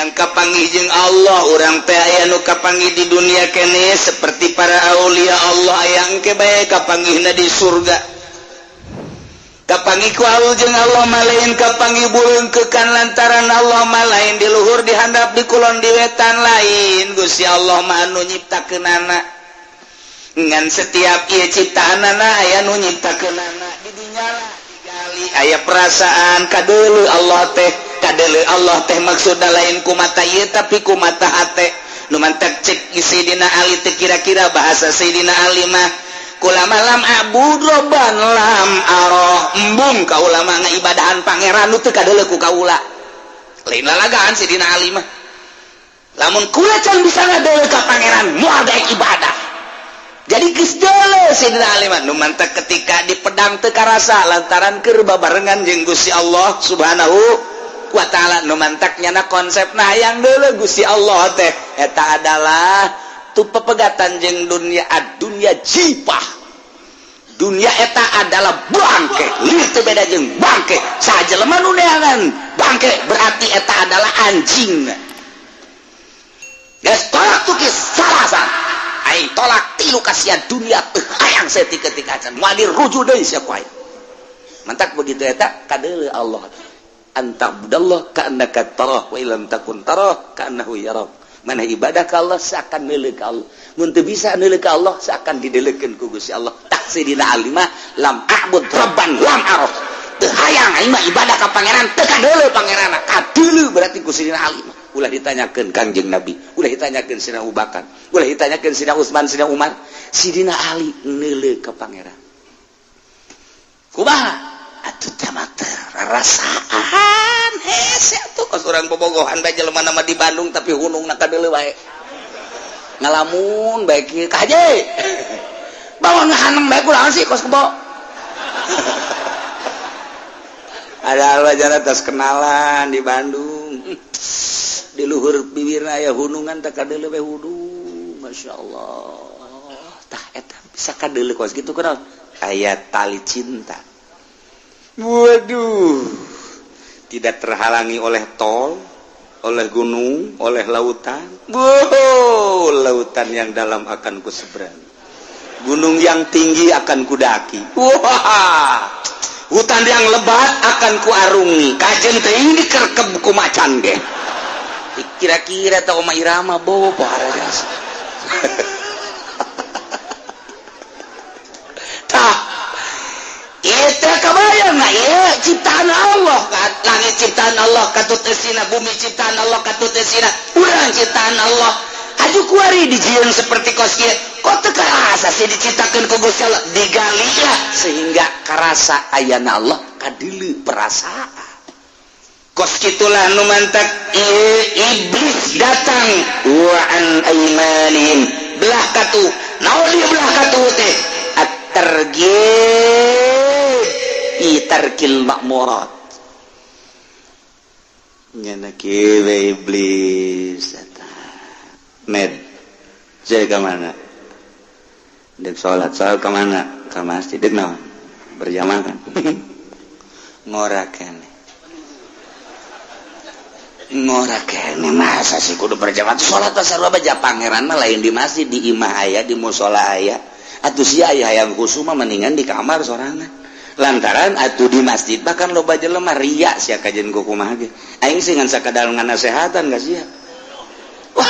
Hayang kapanggih jeung Allah urang teh aya nu kapanggih di dunia kene seperti para aulia Allah, aya engke bae kapanggihna di surga. Kapanggih ku Allah jeung Allah mah lain kapanggih buleungkeukan lantaran Allah mah lain di luhur, di handap, di kulon, di wetan, lain. Gusti Allah mah anu nyiptakeunana, ngan setiap ieu ciptaanana aya nu nyiptakeunana. Di dinya lah digali aya perasaan kadeuleu Allah teh. Kadeuleu Allah teh maksudna lain ku mata ieu, tapi ku mata hate. Nu mantak cek Sayyidina Ali teh, kira-kira bahasa Sayyidina Ali mah, "Kulama lam a'bud robban lam aroh." Embung kaula mah ngaibadahan pangeran nu teu kadeuleu ku kaula. Lain lalagaan Sayyidina Ali mah, lamun kula can bisa ngadeuleu ka pangeran, moal daek ibadah. Jadi geus deuleu Sayyidina Ali mah. Nu mantak ketika di pedang teu karasa lantaran keur babarengan jeung Gusti Allah Subhanahu wa Ta'ala. Nu mantak nyana konsepna hayang deuleu Gusti Allah teh eta adalah tu pepegatan jeung dunia. Ad-dunya jipah, dunia eta adalah bangke, lieur teu beda jeung bangke. Sajelema nu neangan bangke berarti eta adalah anjing. Geus tolak tukis salasan, aing tolak tilu kasihan dunia, teu hayang saeutik ketika acan moal dirujuk deui sia ku aing. Mantak begitu eta kadeuleu Allah, "Anta'budallah ka'annaka tarah wa illam takun tarah ka'annahu yarak." Mana ibadah ka Allah seakan neuleuh ka Allah, mun teu bisa neuleuh ka Allah, seakan dideleukeun ku Gusti Allah. Tak Sayyidina Ali mah, "Lam a'bud rabban lam arah." Teu hayang aing mah ibadah ka pangeran teu kadeuleu pangeranna. Kadeuleu berarti ku Sayyidina Ali mah ulah ditanyakeun Kangjeng Nabi, ulah ditanyakeun Sayyidina Abu Bakar, ulah ditanyakeun Sayyidina Utsman, Sayyidina Umar. Sayyidina Ali neuleuh ka pangeran kumaha atuh teh mah rasaan hese atuh. Kos urang bobogohan bae, jelema nama di Bandung tapi hunungna kadeuleu bae, ngalamun bae kieu ka haji bawa ngahaneng bae, kunaon sih kos kebo. Ada wajar atas kenalan di Bandung, di luhur bibirna aya hunungan tak kadeuleu bae hudung, Masya Allah. Tah eta bisa kadeuleu kos kitu kunaon, aya tali cinta. Waduh, tidak terhalangi oleh tol, oleh gunung, oleh lautan. Wow, lautan yang dalam akan ku seberang, gunung yang tinggi akan kudaki, wah, hutan yang lebat akan kuarungi, kajen teh ini kerkeb ku macan ge. Kira-kira tau Oma Irama bawa pohara jasa. Tah itu kebayang nggak ya, ciptaan Allah kan? Langit ciptaan Allah katut esina, bumi ciptaan Allah katut esina, urang ciptaan Allah. Haju kuari dijieun seperti kos kieu, kok teu karasa sih diciptakeun ku Gusti Allah? Digali lah sehingga karasa ayana Allah, kadeuleu perasaan. Kos kitulah nu mantak iblis datang wa an aimanihim, belah katu. Naon dia belah katu teh? At-targhib fi tarkil ma'murat. Nyana kieu iblis eta med saya ke mana dek salat, salat ke mana? Ke masjid. Dek naon? Berjamaah. Kan ngora kene, ngora kene. Masa sih kudu berjamaah? Salat pasar baja pangeran mah lain di masjid, di imah aya, di musola aya. Atuh sia aya hayang khusyuk mah mendingan di kamar sorangan, lantaran atuh di masjid bahkan loba jelema ria sia. Kajen ku kumaha ge aing sih ngan sakadar nganasehatan ka sia. Wah,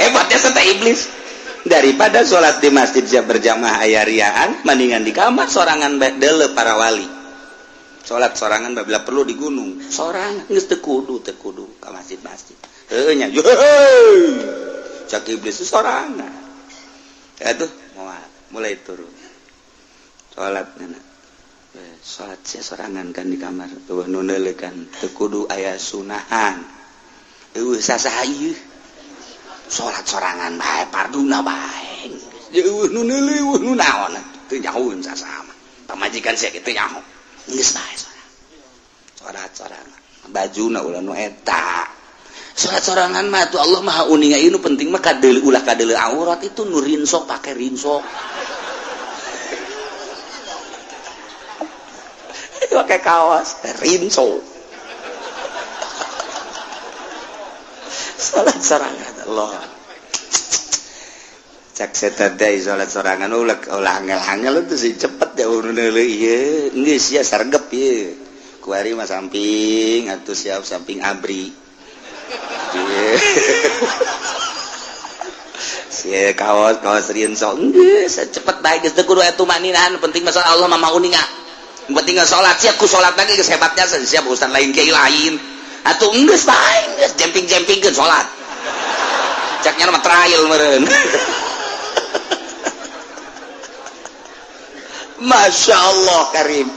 hebatnya serta iblis, daripada sholat di masjid sia berjamaah aya riaan, mendingan di kamar sorangan bae. Deuleu para wali salat sorangan, bila perlu di gunung sorangan, geus teu kudu ka masjid-masjid. Heuh nya, cak iblis sorangan. Aduh, moal mulai turun salat nana salat sia sorangan kan di kamar tuh, nu kan teu kudu aya sunahan, eueuh sasaha ieu salat sorangan bae, parduna bae, eueuh nu neuleuh, eueuh nu naon, teu nyahoeun sasama pamajikan sia kitu nyaho, geus bae salat sorangan. Bajuna ulah nu eta, salat sorangan mah tuh Allah Maha uninga. Nu penting mah kadeuleu, ulah kadeuleu aurat. Itu nu rinsok pakai rinsok, pakai kaos rinso. Salat sorangan Allah. Cak setan teh salat sorangan ulah ulah angel-angel itu sih cepet ya urun ieu geus sia sargep ieu. Kuari mah samping atuh siap samping abri. Sia kaos kaos rieun sok geus cepet bae geus teu kudu atuh maninaan penting masalah Allah mah mau uninga. Penting salat sia ku salat lagi geus hebatnya siap ustaz lain kiai lain. Atuh geus bae geus jemping-jempingkeun salat. Caknya mah trial meureun. Masya Allah karim.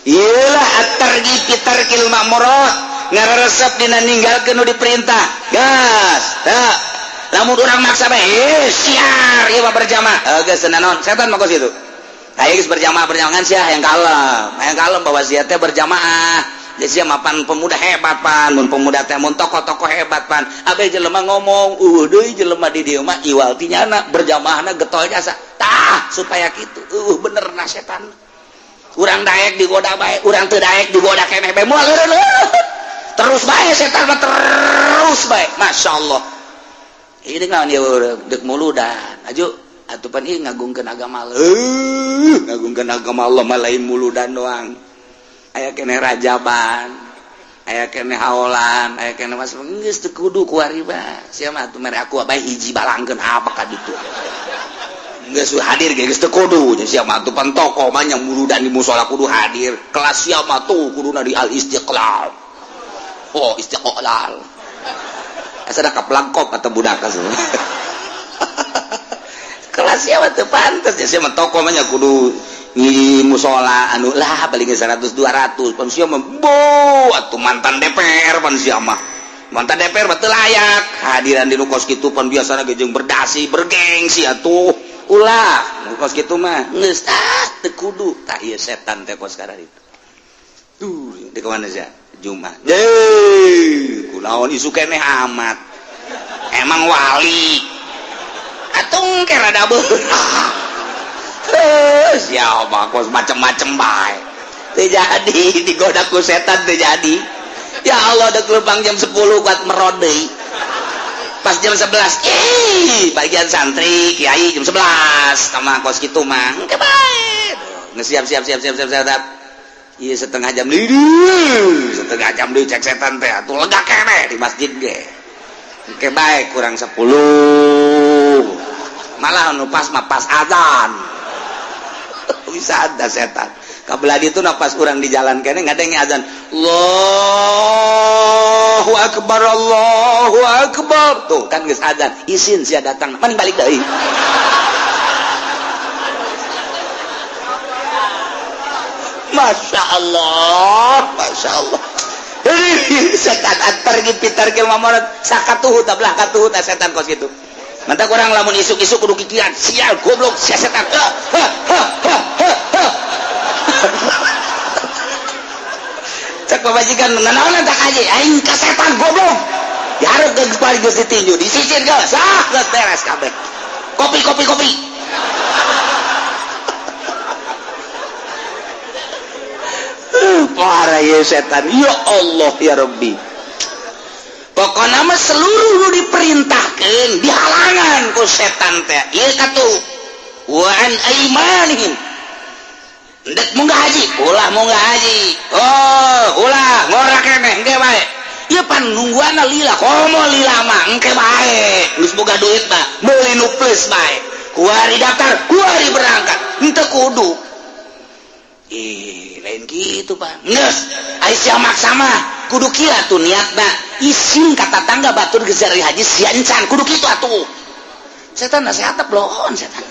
Iyalah at-targhib fi tarkil ma'murat, ngaresep dina ninggalkeun nu diperintah. Gas, teu. Lamun urang maksa bae, siar ieu mah berjamaah. Geus naon, setan mah kos kitu. Aya geus berjamaah berjamaah sia hayang kalem. Hayang kalem bahwa sia teh berjamaah. Jadi sia mapan pemuda hebat pan, mun pemuda teh mun tokoh-tokoh hebat pan. Abe jelema ngomong, deui jelema di dieu mah iwal ti nyana berjamaahna getol jasa. Tah, supaya kitu. Bener na setan. Urang daek digoda bae, urang teu daek digoda keneh bae. Moal leureun. Terus bae setan mah terus bae. Masyaallah. Ini naon ieu deuk muludan. Aju atuh pan ieu ngagungkeun agama Allah. Ngagungkeun agama Allah mah lain muludan doang. Aya keneh rajaban, aya keneh haolan, aya keneh mas geus teu kudu kuari mah. Sia mah atuh mere aku bae hiji balangkeun apa ka ditu. Geus hadir ge geus teu kudu. Sia mah atuh pan tokoh mah nya muludan di musala kudu hadir. Kelas sia mah tuh kuduna di Al Istiqlal. Oh, Istiqlal. Asa da kaplangkop atau budak asuh. Kelas sia mah teu pantes sia mah tokoh mah nya kudu di musola anu lah paling 100 200 pan sia mah bo atuh mantan DPR pan sia mah mantan DPR mah teu layak hadiran di nu kos kitu pan biasana ge jeung berdasi bergengsi atuh ulah nu kos kitu mah geus ah teu kudu tah ieu setan teh kos kararitu tuh di mana sia Jumat deui kunaon isu keneh amat emang wali atuh ke rada beurang. Siapa kos macem-macem bae. Teu jadi digoda ku setan teu jadi. Ya Allah dek lempang jam 10 kuat merod deui. Pas jam 11, ih bagian santri kiai jam 11 sama kos kitu mah. Engke bae. Geus siap siap siap siap siap siap. Ieu setengah jam deui. Setengah jam deui cek setan teh atuh lega keneh di masjid ge. Engke bae kurang 10. Malah nu pas mah pas azan. Bisa ada setan kabelah itu napas kurang di jalan kene ngadenge azan Allahu akbar Allahu akbar tuh kan geus azan isin sia datang mending balik deui. Masya Allah, Masya Allah. Setan antar pitar ke mamorat sakatuhu tablah katuhu ta setan kos kitu. Mantap kurang lamun isuk-isuk kudu kikian sial goblok sia setan. Ha ha ha ha ha. Cek pamajikan nanaonan tak haji aing ka setan goblok. Dihareup geus balik geus ditinju disisir geus ah geus beres kabeh. Kopi kopi kopi. Parah ya setan. Ya Allah ya Rabbi. Pokokna mah seluruh nu diperintahkeun dihalangan ku setan teh. Ieu katuh wa an aimanihim. Ndek munggah haji, ulah munggah haji. Oh, ulah ngora keneh engke bae. Ieu pan nungguanna lila, komo lila mah engke bae. Geus boga duit mah meuli nu plus bae. Kuari daftar, kuari berangkat. Henteu kudu. Ih, lain gitu Pak. Geus, ai sia maksa mah kudu kieu atuh niatna. Isin ka tatangga batur geus dari haji sia encan kudu kitu atuh. Setan nasihat bloon setan.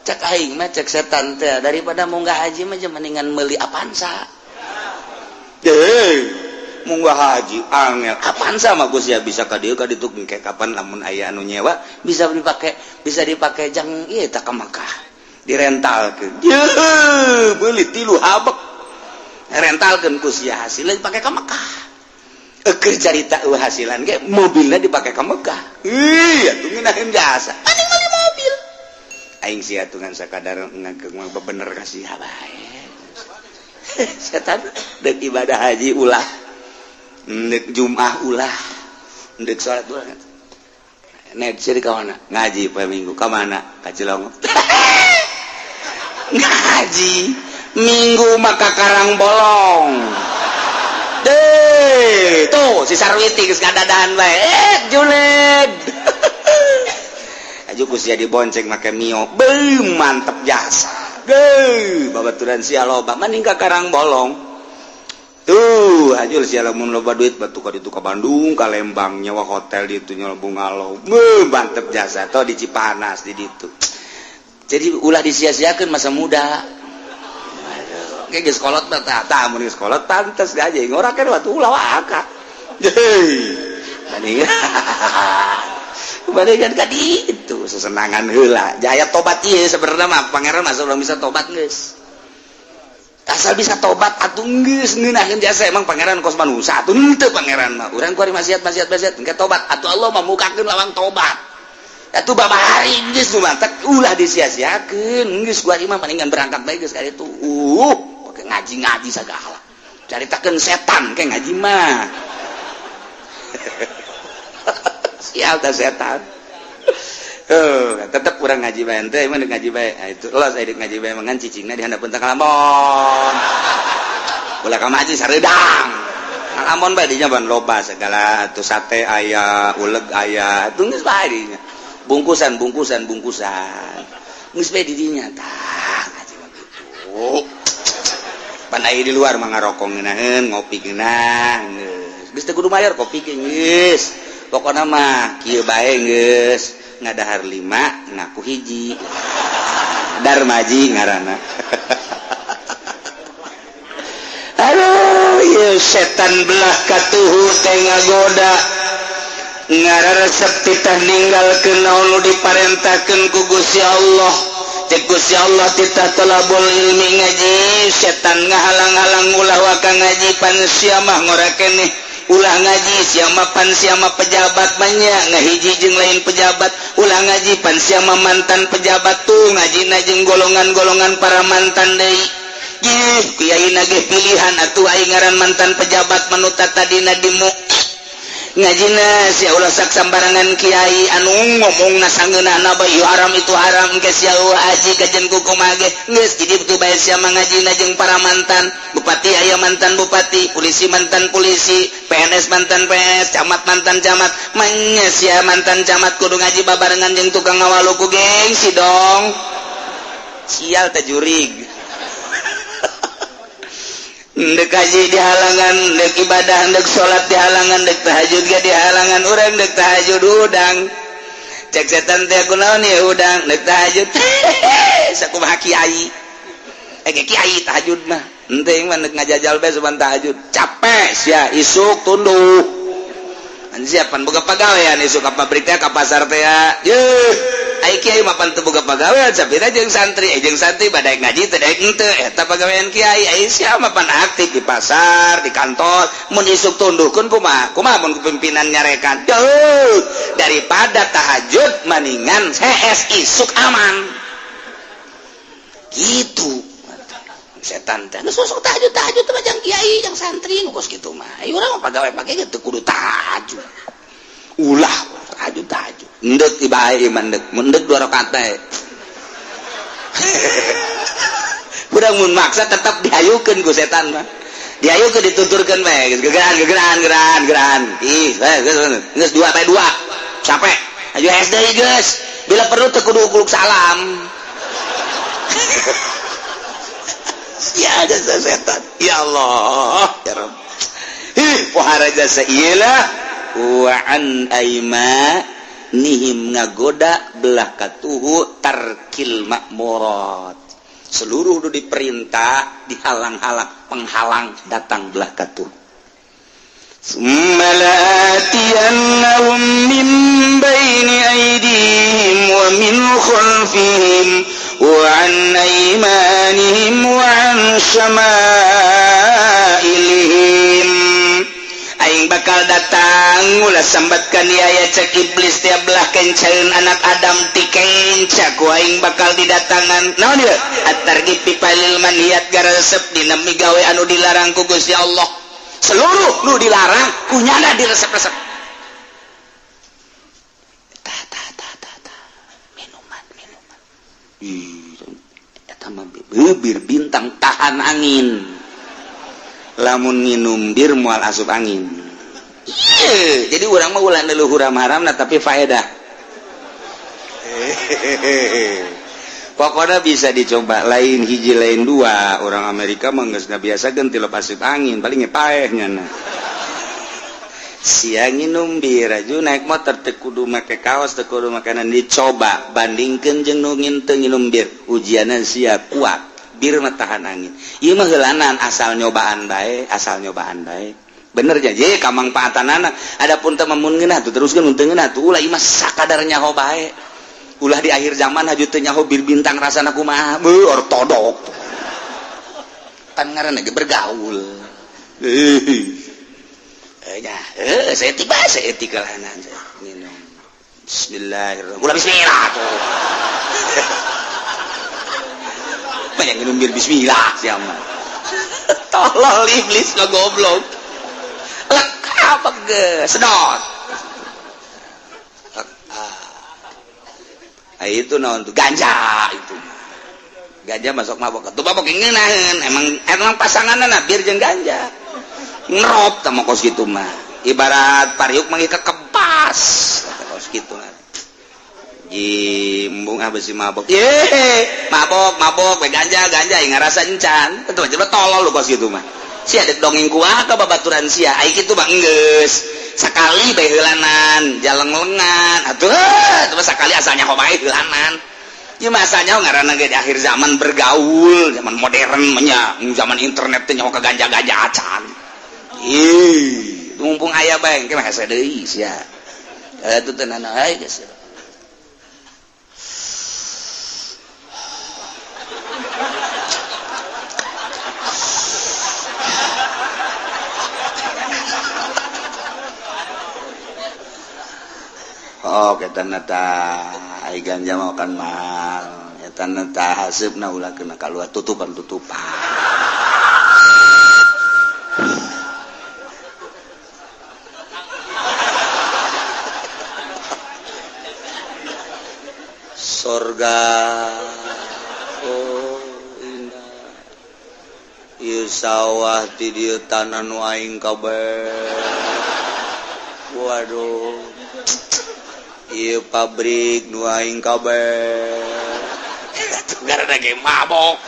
Cek aing mah cek setan teh daripada munggah haji mah mendingan meuli Avanza. Deuh, munggah haji angel. Avanza mah geus ya bisa ka dieu ka ditu engke kapan lamun aya anu nyewa bisa dipake jang ieu tah ka Makkah. Direntalkeun. Yeuh, meuli 3 habek. Rentalkeun ku sia hasilna dipake ka Mekah. Eukeur carita eueuh hasilan ge mobilna dipake ka Mekah. Ih, atuh ngeunaheun jasa. Mending meuli mobil. Aing sia atuh ngan sakadar ngageung mah bener ka sia bae. Setan deuk ibadah haji ulah. Deuk Jumat ulah. Ndek salat urang. Nek sia ka mana? Ngaji poe Minggu ka mana? Ka Cilongok. Ngaji Minggu maka Karang Bolong. Deh, tuh si Sarwiti geus ngadadahan bae. Eh, julid. Aju ku sia dibonceng make Mio. Beuh, mantep jasa. Geuh, babaturan sia loba mending ka Karang Bolong. Tuh, ajul sia lamun loba duit batu ka ditu ka Bandung, ka Lembang nyewa hotel di itu nyewa bungalow. Beuh, mantep jasa. Tuh di Cipanas di ditu. Jadi ulah disia-siakeun masa muda. Kayak geus kolot mah tah, tah mun geus kolot pantes aja ngora kan waktu ulah waka. Heuy. Bandingan bandingan ka ditu sesenangan heula. Jaya tobat ieu sebenarnya mah pangeran mah belum bisa tobat geus. Asal bisa tobat atuh geus ngeunaheun jasa emang pangeran kos manusia atuh henteu pangeran mah. Urang kuari maksiat maksiat maksiat engke tobat atuh Allah mah mukakeun lawang tobat. Atuh babari geus nu mantak ulah disia-siakeun geus kuari mah mendingan berangkat bae geus ka ditu. Pake ngaji-ngaji sagala. Caritakeun setan ke ngaji mah. Sial dah setan. Tetep kurang ngaji bae ente emang ngaji bae. Nah, itu los aya ngaji bae mangan cicingna di handapeun teh kalamon. Ulah ka ngaji sareudang. Kalamon bae dinya ban loba segala tuh sate aya, uleg aya, tuh geus bae dinya. Bungkusan bungkusan bungkusan. Geus bae di dinya tah ngaji mah kitu. Pan aya di luar mah ngarokok ngeunaheun, ngopi ngeunah geus. Geus teu kudu mayar kopi ge geus. Pokona mah kieu bae geus ngadahar 5 ngaku hiji. Darmaji ngaranna. Aduh, ieu setan belah katuhu teh ngagoda. Ngararesep titah ninggalkeun naon nu diparentahkeun ku Gusti Allah. Cek Gusti Allah titah talabul ilmi ngaji, setan ngahalang-halang ulah waka ngaji pan sia mah ngora keneh. Ulah ngaji sia mah pan sia mah pejabat banyak ngahiji jeung lain pejabat. Ulah ngaji pan sia mah mantan pejabat tuh ngajina jeung golongan-golongan para mantan deui. Gih, kiai nagih pilihan atuh aing ngaran mantan pejabat manuta tadina dimu. Ngajina sia ulah sak sambarangan kiai anu ngomongna sangeunahna bae ieu haram itu haram engke sia eueuh haji kajen ku kumaha ge geus jadi tu bae sia mah ngajina jeung para mantan bupati aya mantan bupati, polisi mantan polisi, PNS mantan PNS, camat mantan camat, manya sia mantan camat kudu ngaji babarengan jeung tukang ngawalu ku gengsi dong. Sial teh jurig. Ndek haji dihalangan, ndek ibadah, ndek salat dihalangan, ndek tahajud ge dihalangan, urang ndek tahajud udang. Cek setan teh kunaon ieu udang, ndek tahajud. Sakumaha kiai. Eh kiai tahajud mah. Henteu mah ndek ngajajal bae suban tahajud. Capek sia isuk tunduh. Anjir pan boga pagawean isuk ka pabrik teh ka pasar teh. Yeuh, ai kiai mah pan teu boga pagawean sapira jeung santri, jeung santri badaek ngaji teu daek henteu eta pagawean kiai. Ai sia mah pan aktif di pasar, di kantor, mun isuk tunduhkeun kumaha? Kumaha mun pimpinan nyarekan? Jauh daripada tahajud maningan hees isuk aman. Gitu. Setan teh geus sok tahajud tahajud teh jang kiai jang santri nu kos kitu mah. Ai urang mah pagawe pake teu kudu tahajud. Ulah tahajud tahajud. Endek bae ieu mah endek, mun endek 2 rakaat bae. Urang mun maksa tetep dihayukeun ku setan mah. Dihayukeun dituturkeun bae geus gegeran gegeran geran geran. Ih, bae geus 2 bae 2. Capek. Ayo SD geus. Bila perlu teu kudu ukuluk salam. Ya ada setan. Ya Allah, ya Rabb. Ih, pohara jasa ieu lah. Wa an aima nihim ngagoda belah katuhu tarkil makmurat. Seluruh nu diperintah dihalang-halang, penghalang datang belah katuhu. Summa la'atiyannahum min baini aydihim wa min khalfihim wa an aymanihim wa an syama'ilihim. Aing bakal datang ulah sambatkan ieu cek iblis tiap belah kencaeun anak Adam ti kenca ku aing bakal didatangan. Naon ieu? At-targhib fi falil manhiyat garesep dina migawe anu dilarang ku Gusti Allah. Seluruh nu dilarang kunyana diresep-resep. Ih, eta mah bir bintang tahan angin. Lamun nginum bir moal asup angin. Iya, jadi urang mah ulah leluhur haram-haramna tapi faedah. Pokoknya bisa dicoba lain hiji lain dua. Orang Amerika mah geus ngabiasakeun tilep asup angin, paling paeh nyana. Siang nginum bir aju naik motor teu kudu make kaos teu kudu makanan dicoba bandingkeun jeung nu teu nginum bir ujianna sia kuat bir mah tahan angin ieu mah heulanan asal nyobaan bae bener jadi kamangpaatanana adapun teu mun ngeunah tuh teruskeun mun teu ngeunah tuh ulah ieu mah sakadar nyaho bae ulah di akhir zaman haju teu nyaho bir bintang rasana kumaha beuh ortodok pan ngaranna ge bergaul ya, saya tiba saya etika lah minum. Bismillahirrahmanirrahim. Ulah bismillah tuh. Banyak minum bir bismillah siapa? Tolol iblis lo goblok. Lek apa ge sedot. Ah, itu naon tuh ganja itu. Ganja masuk mabok. Tuh mabok ngeunaheun emang pasanganna bir jeung ganja. Ngerop sama kos gitu mah ibarat pariuk mangi kekempas kos gitu mah jimbung ah besi mabok ye mabok mabok we ganja ganja yang ngarasa encan tentu aja tolol lu kos gitu mah sia dek dongeng kuah ka babaturan sia ai kitu mah enggeus sakali bae heulanan jaleng-lengan atuh atuh sakali asalnya bae heulanan ieu mah asalnya ngaranna ge di akhir zaman bergaul zaman modern mah nya zaman internet teh nyaho ka ganja-ganja acan. Ih, mumpung aya bae engke mah hese deui sia. Atuh teu nanaon ai geus. Oh, eta na tah ai ganja mah kan mahal. Eta na tah haseupna ulah kena kaluar tutupan-tutupan. Sorga oh indah ieu sawah ti dieu tanah nu aing kabeh waduh ieu pabrik nu aing kabeh gara-gara ge mabok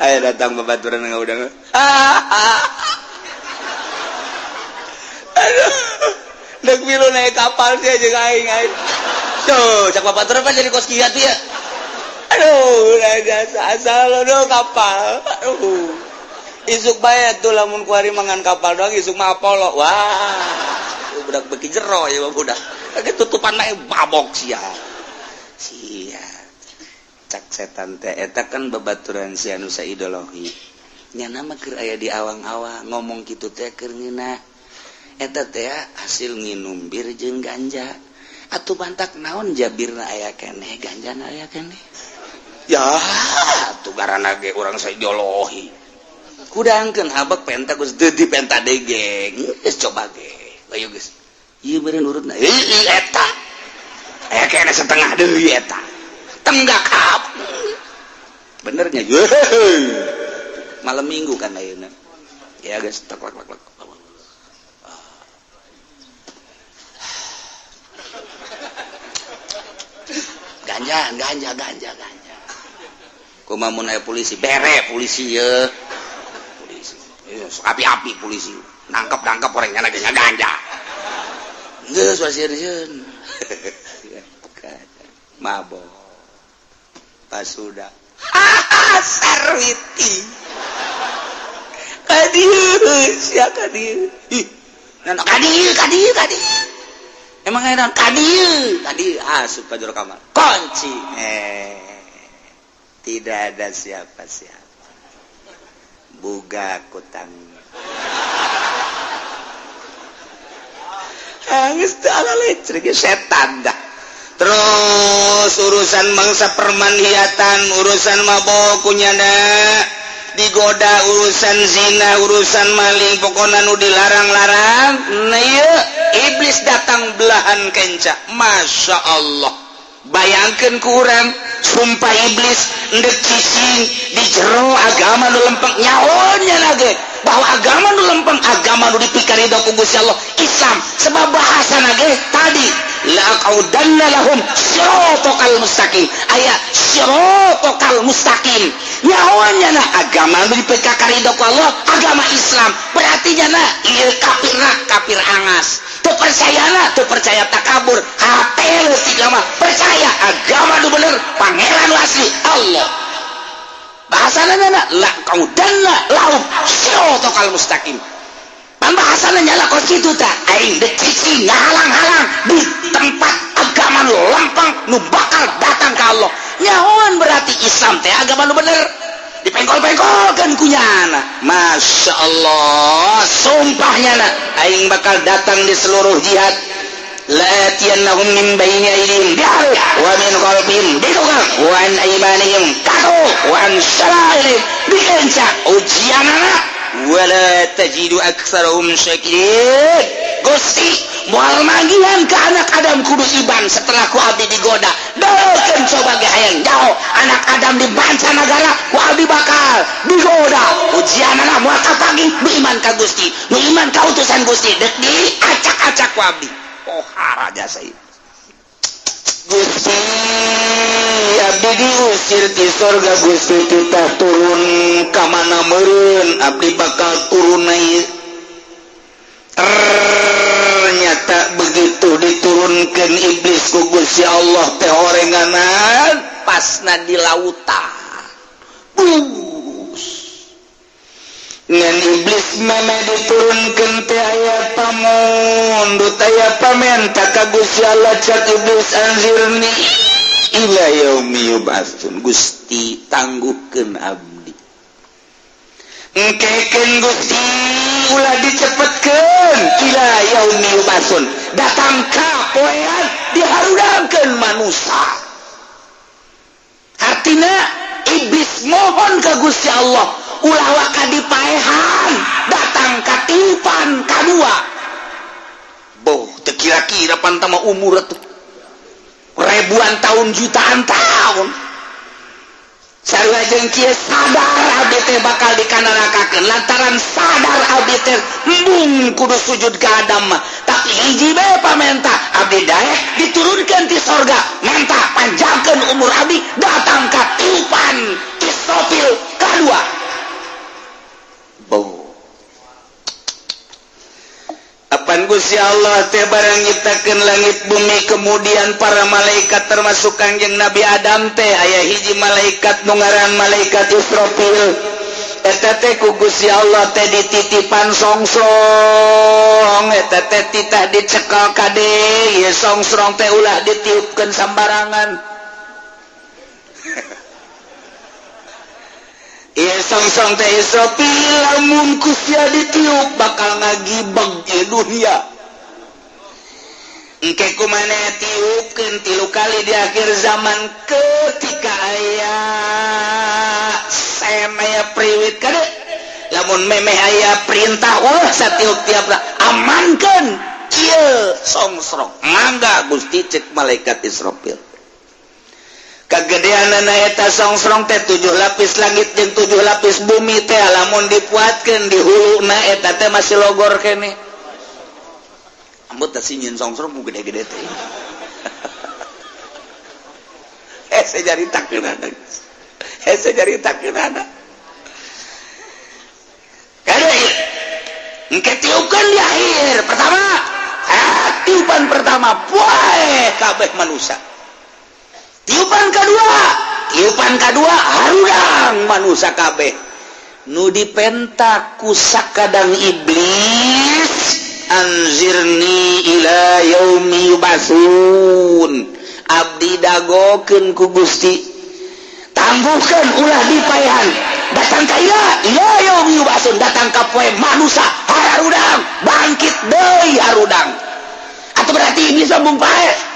ayo datang babaturan ngaudang aduh dek milu naik kapal sih aja aing aing tuh cak babaturan pan jadi kos kieu tuh ya aduh jasa asal aduh kapal aduh isuk bae tuh lamun kuari mangan kapal doang isuk mah Apollo wah budak beki jero ya budak tutupan mah mabok sia sia cak setan teh eta kan babaturan sia nu saideologi nya mah keur aya di awang-awang ngomong kitu teh keur ngeunah eta teh hasil nginum bir jeung ganja atuh bantak naon jabirna aya keneh ganjana aya keneh ya atuh garana ge urang saideologi kudangkeun habek penta geus deui penta degeng geus coba ge ayo geus ieu beureun urutna heueuh eta aya keneh setengah deui eta tenggak hap benernya malam minggu kan ayeuna ya geus tek lek lek ganja ganja ganja ganja kumaha mun aya polisi bere polisi ye polisi api-api polisi nangkep orangnya lagi ganja geus wasieun mabok pas sudah sarwiti kadieu sia kadieu ih nana kadieu kadieu kadieu emang aya kadieu kadieu asup ka jero kamar kunci tidak ada siapa-siapa buka kutang geus teu ala lecrek setan dah. Terus urusan mangsa permanhiatan, urusan mabok kunyana digoda, urusan zina, urusan maling, pokona nu dilarang-larang. Nah ieu iblis datang belahan kenca. Masya Allah. Bayangkeun ku urang, sumpah iblis ndek cicing di jero agama nu lempeng. Nyahonya lagi bahwa agama nu lempeng, agama nu dipikarido ku Gusti Allah, Islam. Sebab bahasa ge tadi, la'aqaudanna lahum siratal mustaqim, aya siratal mustaqim. Nyahonya na agama nu dipikarido ku Allah agama Islam, berarti nyana ieu kafirna kafir angas, teu percayana teu percaya, takabur hate leutik mah percaya agama nu bener, pangeran nu asli Allah. Bahasana nyana la'aqaudanna lahum siratal mustaqim. Pan bahasana nyala kos kitu tah, aing dek cicing ngahalang-halang di tempat agama nu lempeng nu bakal datang ka Allah. Nyahoan berarti Islam teh agama nu bener, dipengkol-pengkolkeun ku nyana. Masya Allah, sumpahnya na aing bakal datang di seluruh jihad. La'atiyannahum min baini aydihim wa min khalfihim di tukang, wa an aymanihim katu, wa an syama'ilihim dikenca ujianana, wala tajidu aktsarahum syakirin. Gusti, moal manggihan ke anak Adam kudu iban setelah ku abdi digoda. Dokeun coba ge hayang jauh anak Adam di mancanagara, ku abdi bakal digoda, ujianana moal kapagi nu iman ka Gusti, nu iman ka utusan Gusti, dek diacak-acak ku abdi. Pohara jasa ieu. Gusti, abdi diusir ti sorga. Gusti, kita turun ka mana meureun? Abdi bakal turun naik. Ternyata begitu diturunkan iblis ku Gusti Allah teh orenganan pasna di lautan. Bus. Ngan iblis meme diturunkan teh aya pamundut, aya pamenta ka Gusti Allah. Cak iblis, anzirni ila yaumi yub'atsun. Gusti, tangguhkeun abdi, engkekeun Gusti, ulah dicepetkeun, ila yaumi yub'atsun, datang ka poean diharudangkeun manusia. Artinya iblis mohon ke Gusti Allah ulah waka dipaehan datang ka tiupan kadua. Boh, teu kira-kira pantama umur tuh ribuan tahun, jutaan tahun. Sarua jeung kieu, sadar abdi teh bakal dikanarakakeun, lantaran sadar abdi teh embung kudu sujud ka Adam mah. Tapi hiji bae pamenta abdi, daek diturunkeun ti sorga, menta panjangkeun umur abdi datang ka tiupan Israfil kadua. Boh. Apan Gusti Allah teh barang nyiptakeun langit bumi, kemudian para malaikat termasuk Kangjeng Nabi Adam teh, aya hiji malaikat nu ngaran malaikat Israfil. Eta teh ku Gusti Allah teh dititipan songsrong. Eta teh titah dicekal, kade ieu songsrong teh ulah ditiupkeun sambarangan. Ieu songsrong teh Israfil, lamun ku sia ditiup bakal ngagibeg ieu dunia. Engke ku maneh tiupkeun tilu kali di akhir zaman, ketika aya sem, aya priwit, kade lamun memeh aya perintah, ulah satiup tiap amankeun ieu songsrong. Mangga Gusti, cek malaikat Israfil. Kegedean eta songsrong teh tujuh lapis langit jeung tujuh lapis bumi teh lamun dipuatkeun di huluna eta teh masih logor kene. Ambut teh nyieun songsrong ku gede-gede teh. Hese nyaritakeun, hese nyaritakeun. Kade engke tiupkeun di akhir pertama, tiupan pertama poe kabeh manusia. Tiupan kedua, tiupan kedua harudang manusia kabeh. Nu dipenta ku sakadang iblis, anzirni ila yaumi yub'atsun, abdi dagokeun ku Gusti, tangguhkeun ulah dipaehan datang ka ila ila yaumi yub'atsun, datang ka poe manusia harudang bangkit deui harudang. Atau berarti iblis embung pae.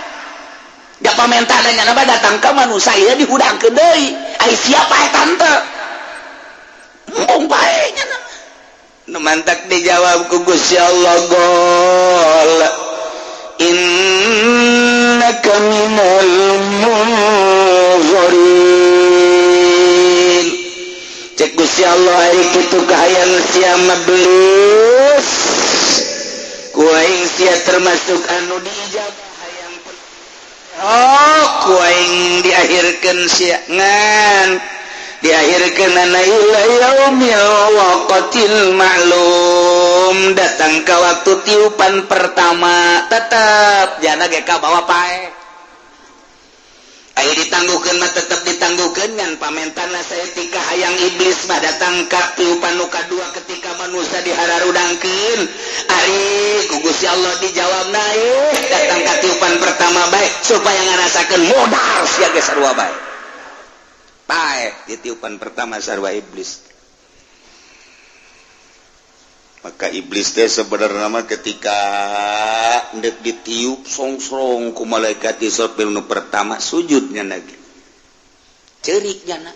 Gak pamenta nanya nama datang ke manusia ieu dihudangkeun deui. Ai siapa eta tante? Embung pae nya. Nu mantak dijawab ku Gusti Allah, gol, innaka minal. Pertama belis ku aing sia termasuk anu diijabah hayang. Oh, ku aing diakhirkeun sia ngan diakhirkeun ana ila yaumil waqtil ma'lum, datang ke waktu tiupan pertama tetep jana ge ka bawa paeh. Ayo ditangguhkeun mah tetep ditangguhkeun, ngan pamentana saeutik hayang iblis mah datang ka tiupan nu kadua ketika manusia dihararudangkeun. Ari ku Gusti Allah dijawab naik datang ka tiupan pertama bae supaya ngarasakeun modal sia ge sarua bae paeh di tiupan pertama sarua iblis. Maka iblis teh sebenarnya mah ketika ndek ditiup songsrong ku malaikat Israfil nu pertama, sujudnya lagi cerik nyana.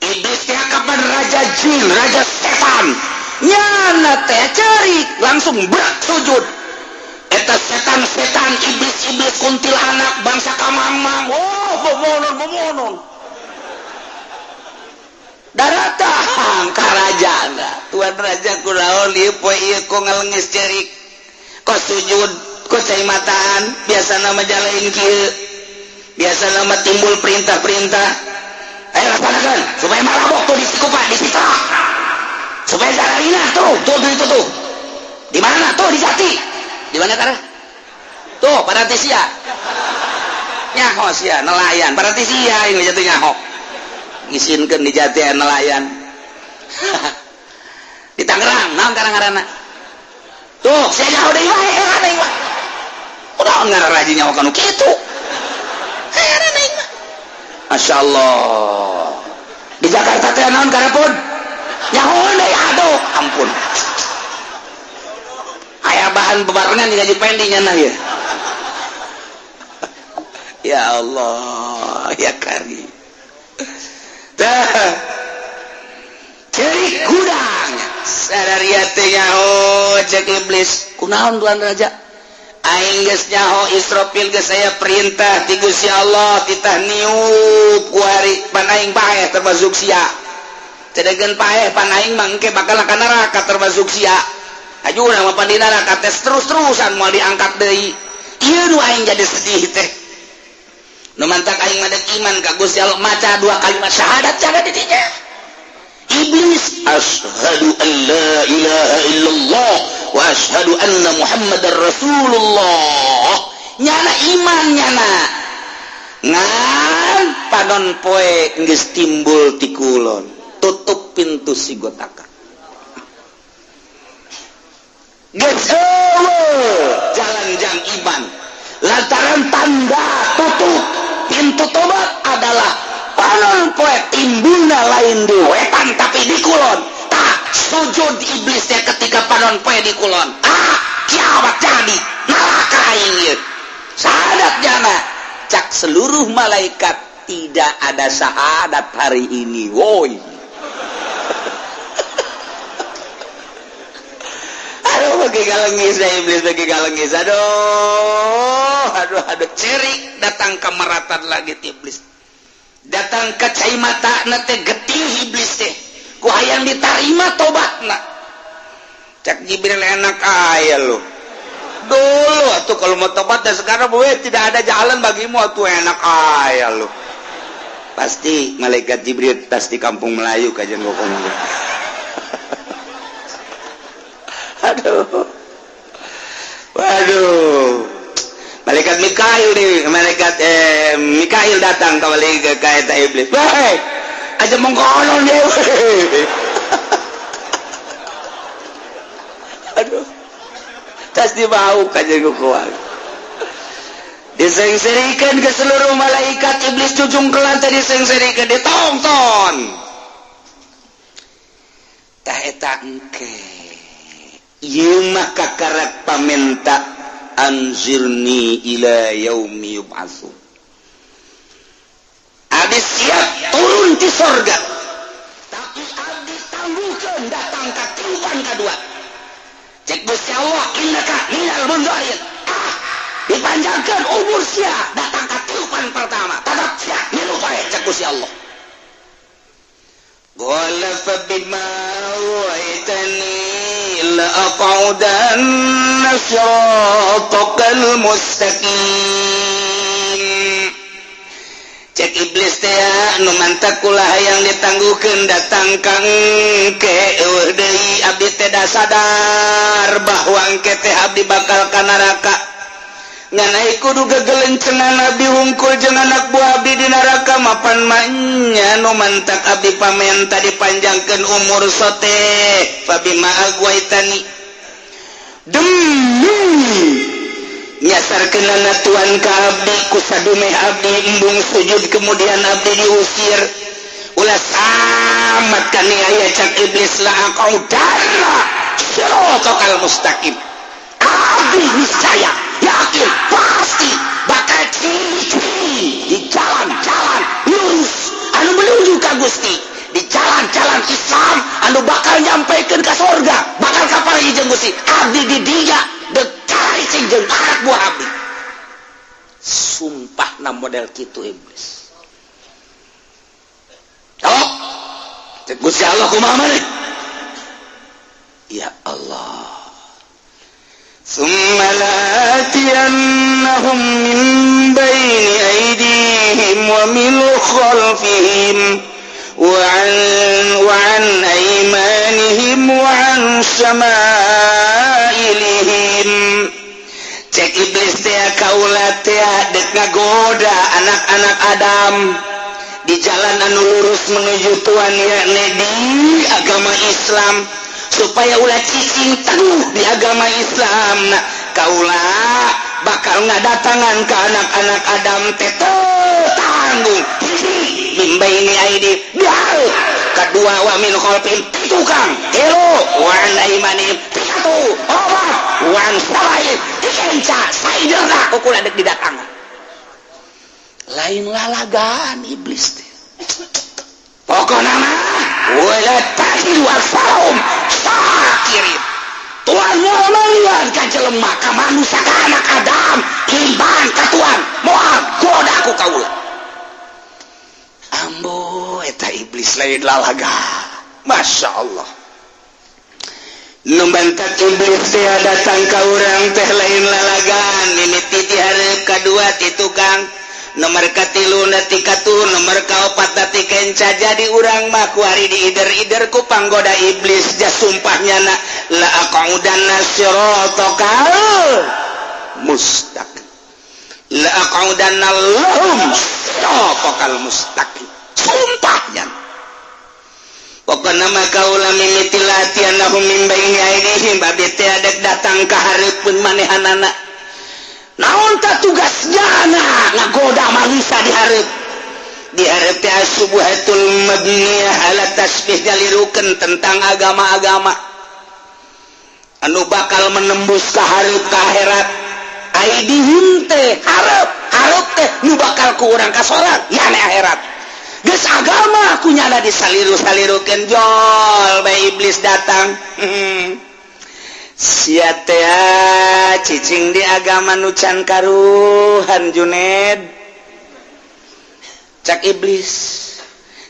Iblis teh kapan raja jin, raja setan, nyana teh cerik langsung berat sujud. Eta setan-setan, iblis-iblis, kuntilanak, bangsa kamang-mang, oh, bomonon bomonon daratang ka raja. "Tuan raja, kunaon ieu poe ieu kok ngalengis cerik, kok sujud, kok cai mataan? Biasa nama jalain kieu, biasa nama timbul perintah-perintah. Ayo laksanakan supaya malabok tuh di Cikupa, di Citra, supaya Zararina tuh tuh tuh itu tuh di mana tuh, di Jati, di mana tara tuh Paratisia nyaho sia nelayan Paratisia ini jatuh nyaho ngisinkeun di Jati nelayan di Tangerang naon karang-karana tuh saya nyaho deui wae. Heran aing mah, kunaon ngaran raji nyaho kanu kitu? Heran aing mah, Masya Allah. Di Jakarta teh naon karapun nyaho deui, aduh ampun, aya bahan bebarengan di gaji pending nya ya. Ya Allah ya kari. Tah cerik gudang sadaria teh nyaho. Cek iblis, "Kunaon, tuan raja? Aing geus nyaho Israfil geus aya perintah ti Gusti Allah, titah niup kuari pan aing paeh termasuk sia. Cedegeun paeh pan aing mah engke bakal ka neraka termasuk sia. Aju nama pan di neraka tes terus-terusan moal diangkat deui. Ieu nu aing jadi sedih teh. Nu mantak aing mah iman ka Gusti Allah, maca dua kalimat syahadat jaga di dinya." Iblis, "Asyhadu an la ilaha illallah wa asyhadu anna Muhammadar Rasulullah." Nyana iman, nyana ngan panon poe geus timbul ti kulon, tutup pintu sigotaka, geus eueuh jalan jang iman, lantaran tanda tutup pintu tobat adalah panon poe timbulna lain di wetan tapi di kulon. Tak sujud iblisnya ketika panon poe di kulon. Ah, kiamat jadi neraka aing ieu. Syahadat jana. Cak seluruh malaikat, "Tidak ada syahadat hari ini, woi." Aduh, bagi galengis ya iblis, bagi galengis. Aduh aduh aduh, cerik datang ke meratan lagi iblis, datang ke cai mata teh getih iblis teh ku hayang diterima tobatna. Cak Jibril, "Enak aya lu, dulu atuh kalau mau tobat dan sekarang gue tidak ada jalan bagimu atuh, enak aya lu." Pasti malaikat Jibril tas di kampung Melayu kajian ngomong. Aduh, waduh, malaikat Mikail nih, malaikat Mikail datang kembali ke kaita iblis. "Wahai, aja mengkonon dia." Aduh, tas dibau kajian kuat. Disengserikan ke seluruh malaikat, iblis cujung ke lantai disengserikan, ditonton. Tah eta engke. Ieu mah kakarak pamenta anzirni ila yaumi yub'atsun. Abdi siap turun di sorga, tapi abdi tangguhkeun datang ka tiupan kadua. Cek Gusti Allah, "Innaka minal mundzirin." Ah, dipanjangkan umur sia datang ka tiupan pertama, tetap sia milu bae cek Gusti Allah. Qala fa bima. Aghwaytani la aq'udanna siratakal mustaqim. Cek iblis teh, nu mantak kula hayang ditangguhkeun datang kang ke eueuh deui. Abdi teh da sadar bahwa engke teh abdi bakal ka neraka, ngan ai kudu gegelencengan abdi hungkul jeung anak buah abdi di neraka. Mapan manya nu mantak abdi pamenta dipanjangkeun umur sote, fabima aghwaytani, demi nyasarkeunana Tuan ka abdi, ku sadumeh abdi embung sujud, kemudian abdi diusir, ulah samat kaniaya. Cak iblis, la aq'udanna siratakal mustaqim. Abdi niscaya yakin pasti bakal cicing di jalan-jalan lurus anu menuju ka Gusti, di jalan-jalan Islam anu bakal nyampaikan ke sorga, bakal kapal jeung Gusti. Abdi di dia dek cicing jeung anak buah abdi. Sumpah na model kitu iblis. Oh, cek Gusti Allah, kumaha maneh ya Allah? ثم لآتينهم من بين أيديهم ومن خلفهم وعن أيمانهم وعن شمائلهم. Cek iblis teh, kaula teh dek ngagoda anak-anak Adam di jalan anu lurus menuju Tuhan, yakni di agama Islam, supaya ulah cicing teguh di agama Islam. Nah, kaula bakal ngadatangan ke anak-anak Adam teh tanggung. Hiji, min baini aidi, dihareup. Kedua, wa min khalfihim, tukang. Tilu, wa an aimanihim, satu opat, wa an syama'ilihim, tikenca saiderna ku kula dek didatangan. Lain lalagan iblis teh. Pokokna mah wala tajidu aktsarahum syakirin. Tuhan moal malian ka jelema, ka manusia, ka anak Adam iman ka Tuhan, moal goda ku kaula. Ambo, eta iblis lain lalaga. Masya Allah, nu mantak iblis teh datang ka urang teh lain lalagan. Mimiti di hareup, kadua ti tukang, nomor katilu ti katuhu, nomor kaopat ti kenca. Jadi urang mah kuari diider-ider ku panggoda iblis. Ja sumpahnya na, la aq'udanna siratakal mustaqim, la aq'udanna lahum siratakal mustaqim, sumpahnya. Pokokna mah kaula mimiti la'atiyannahum min baini aidihim, abdi teh adek datang ka hareupeun manehanana. Naon ta tugasnya ngagoda manusia di hareup? Di hareup teh subuhatul mabniyah ala tasbih, nyalirukeun tentang agama-agama anu bakal menembus ka hareup, ka akhirat. Aidihim teh hareup, hareup teh nu bakal ku urang ka sorga, yakni akhirat. Geus agama ku nyana disaliru-salirukeun, jol bae iblis datang. Sia teh cicing di agama nu can karuhan, Juned, cak iblis.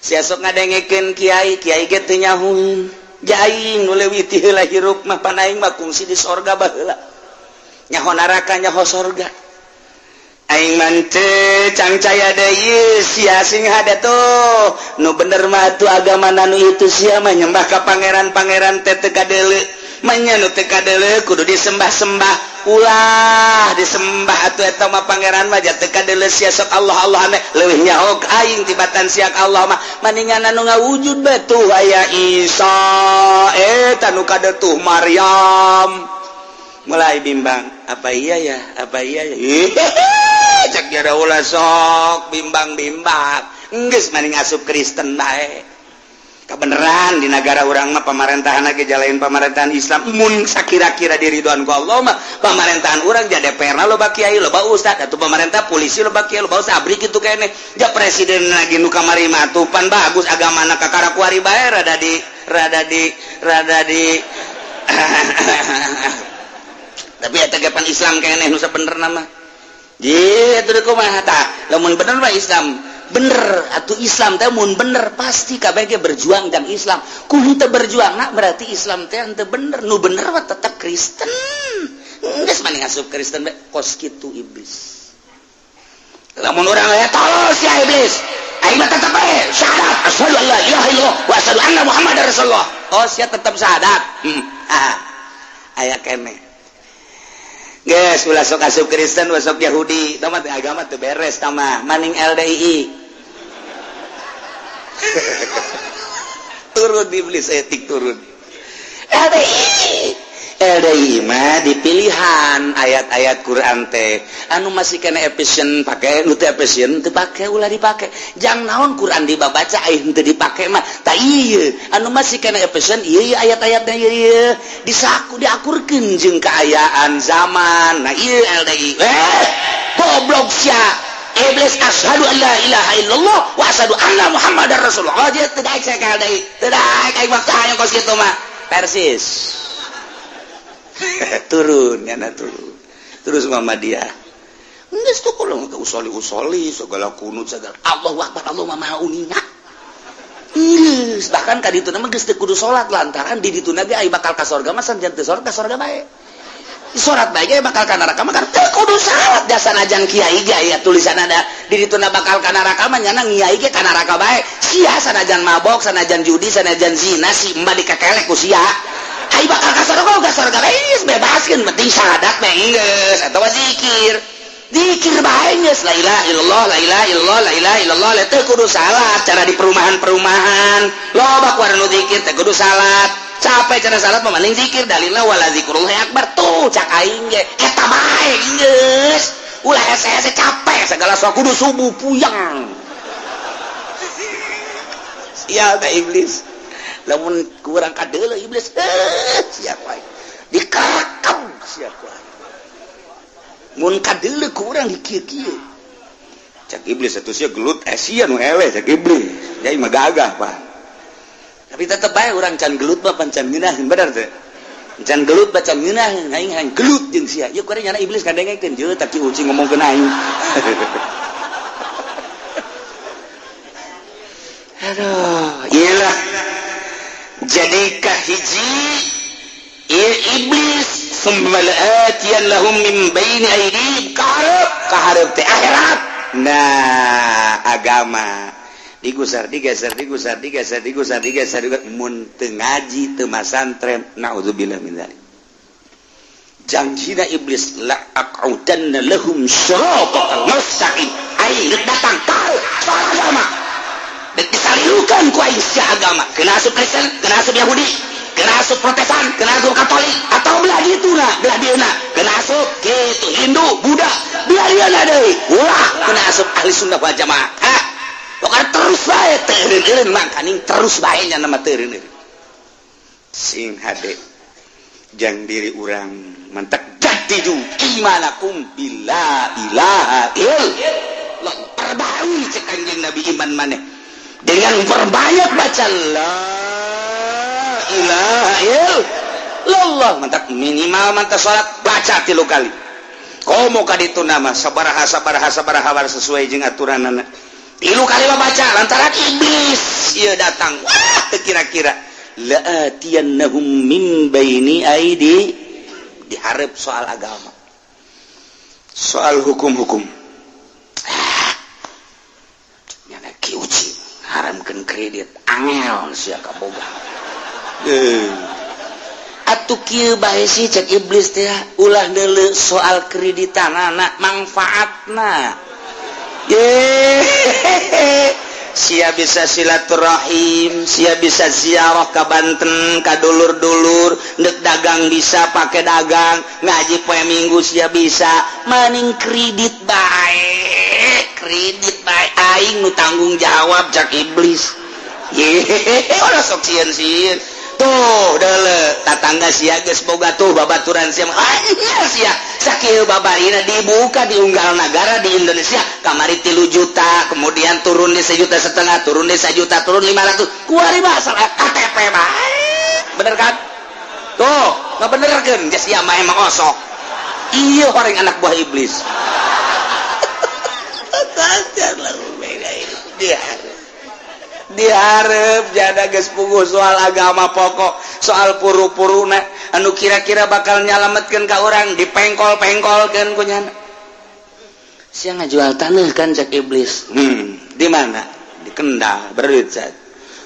Sia sok ngadengekeun kiai, kiai ge teu nyahueun. Aing nu leuwih ti heula hirup mah, pan aing mah kungsi di sorga baheula, nyaho neraka, nyaho sorga. Aing mah teu cangcaya deui. Sia sing hade tuh nu bener mah tuh agama nanu itu. Sia mah nyembah ka pangeran-pangeran teh teu kadeuleu. Manya nu teu kadeuleu kudu disembah-sembah? Ulah disembah atuh, eta mah pangeran mah teu kadeuleu. Sia sok Allah Allah ame leuwih nyaho aing tibatan sia. Allah mah maningan anu ngawujud batu aya Isa, eta nu kadetuh Maryam. Mulai bimbang, apa iya ya, apa iya ya? Cek jara, ulah sok bimbang-bimbang, geus maning asup Kristen bae. Kebenaran di negara urang mah pemerintahan lagi jalanin pemerintahan Islam. Mun sakira-kira diridoan ku Allah mah, pemerintahan urang jadi DPR loba kiai, loba ustad atau pemerintah, polisi loba kiai, loba ustad, abri kitu keneh. Ja presiden lagi nu kamari mah tuh pan bagus agama na, kakara kuari bae rada di tapi eta ge pan Islam keneh nu sabenerna mah. Ji, atuh kumaha tah lamun bener mah Islam? Bener atuh Islam teh, mun bener pasti KBG berjuang dan Islam ku henteu berjuang nah berarti Islam teh henteu bener. Nu bener mah tetep Kristen, geus mending asup Kristen bae. Kos kitu iblis. Lamun urang aya terus ya iblis, aing mah tetep bae syahadat, asyhadu an la ilaha illallah wa asyhadu anna muhammadar rasulullah. Oh, sia tetep syahadat. Ah, aya keneh. Geus ulah sok asup Kristen, ulah sok Yahudi, tah mah agama teu beres tah mah, maning LDII. Turun iblis etik turun. LDI LDI mah dipilihan ayat-ayat Quran teh anu masih kena efisien pakai, nu teu efisien teu pake, ulah dipake. Jang naon Quran dibabaca ai henteu dipake mah? Ta ieu anu masih kena efisien ieu ieu ayat-ayatnya ieu ieu disaku diakurkeun jeung kaayaan zaman. Nah, ieu LDI, eh goblok sia iblis, asyhadu an la ilaha illallah wa asyhadu anna muhammadar rasulullah. Oh, dia teu daek saya ka LDI, teu daek aing mah hayang kos kitu mah. Persis turun nyana, turun terus Muhammadiyah geus tuh kalau ke usoli usoli segala kunut segala Allahu akbar, Allah mah maha uninga. Geus bahkan ka ditu mah geus teu kudu salat lantaran di ditu ge ai bakal ka sorga mah sanajan teu salat ka sorga bae, salat bae ge bakal ka neraka mah kan teu kudu salat. Jasa najan kiai ge aya tulisan ada di ditu bakal ka neraka mah, nyana ngiyai ge ka neraka bae sia, sanajan mabok, sanajan judi, sanajan zina, si emba dikekelek ku sia ai bakal ka sorga ka sorga bae. Geus bebaskeun, penting syahadat mah geus atawa zikir, zikir bae geus, la ilaha illallah, la ilaha illallah, la ilaha illallah, teu kudu salat. Cara di perumahan-perumahan loba ku nu zikir teu kudu salat, capek cara salat mah, mending zikir, dalilna wala zikrullahi akbar. Tuh cak aing ge eta bae geus, ulah hese-hese capek segala sok kudu subuh, puyeng. Sial ka iblis, lamun kurang kadeuleu iblis, eh siap wae dikarakam, siap wae mun kadeuleu kurang di kieu-kieu. Cak iblis atuh sia gelut, eh sia nu eleh, cak iblis. Jadi mah gagah, Pak, tapi tetep bae urang can gelut mah pan can ngeunaheun, bener teu? Can gelut mah can ngeunaheun. Aing hayang gelut jeung sia ieu kuari, nyana iblis kadengekeun jeung tak uci ngomongkeun aing. Aduh, iyalah jadi kahiji ieu iblis, summa la'atiyan lahum min baini aydihim, kaharep kaharep teh akhirat. Nah, agama digusar, digeser, digusar, digeser, digusar, digeser, digeser. Mun teu ngaji, teu masantren, naudzubillah min dzalik, janjina iblis la aq'udanna lahum siratal mustaqim. Aing geus datang tahu soal agama dek disalilukan ku aing sia agama, kena asup Kristen, kena asup Yahudi, kena asup Protestan, kena asup Katolik, atau belah ditu na, belah dieu na, kena asup kitu Hindu, Buddha, belah dieu na deui, ulah kena asup ahli sunnah wal jamaah. Ah, pokoknya terus bae teu eureun-eureun, mangkaning terus bae nya nama teu eureun. Sing hade jang diri urang mantak jaddidu imanakum bila ilaha illallah, perbarui cek Kanjeng Nabi iman maneh dengan perbanyak baca la ilaha illallah. Mantak minimal mantak salat baca 3 kali, komo ka ditu nama sabaraha sabaraha sabaraha sesuai jeung aturanana, 3 kali mah baca lantaran iblis ieu datang wah teu kira-kira la'atiyannahum min baini aidi, diharap soal agama, soal hukum-hukum. Ah, nyana ki uci haramkeun kredit, angel sia kaboga. Atuh kieu bae sih cek iblis teh, ulah deuleu soal kreditanana, manfaatna ye sia bisa silaturahim, sia bisa ziarah ke Banten ka dulur-dulur, ndek dagang bisa pakai dagang, ngaji poe Minggu sia bisa, maning kredit bae, kredit bae aing nu tanggung jawab, cak iblis. Ye ulah sok sieun-sieun. Tuh deuleu tatangga sia geus boga, tuh babaturan sia mah sia sakieu babarina dibuka di unggal negara di Indonesia kamari 3 juta, kemudian turun di 1,5 juta, turun di 1 juta, turun 500 kuari mah asal KTP bae, bener kan? Tuh nggak bener kan? Geus sia mah emang osok iya orang anak buah iblis. Dihareup dihareup jada geus puguh soal agama pokok, soal puru-puruna anu kira-kira bakal nyalametkeun ka urang dipengkol-pengkolkeun ku nyana. Sia ngajual tanah kan cak iblis. Di mana? Di Kendal, beruit saat.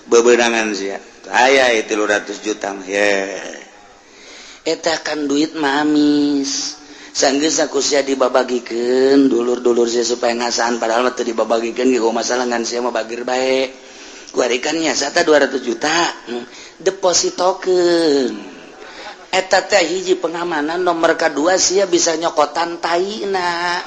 Bebenangan sia. Aya 300 juta mah. Ye. Eta kan duit mah amis. Sanggeus aku sia dibabagikeun dulur-dulur sia supaya ngasaan, padahal mah teu dibabagikeun ge masalah ngan sia mah bagir bae. Kuari kan nya sata 200 juta depositokeun. Eta teh hiji pengamanan, nomor kedua sia bisa nyokotan taina.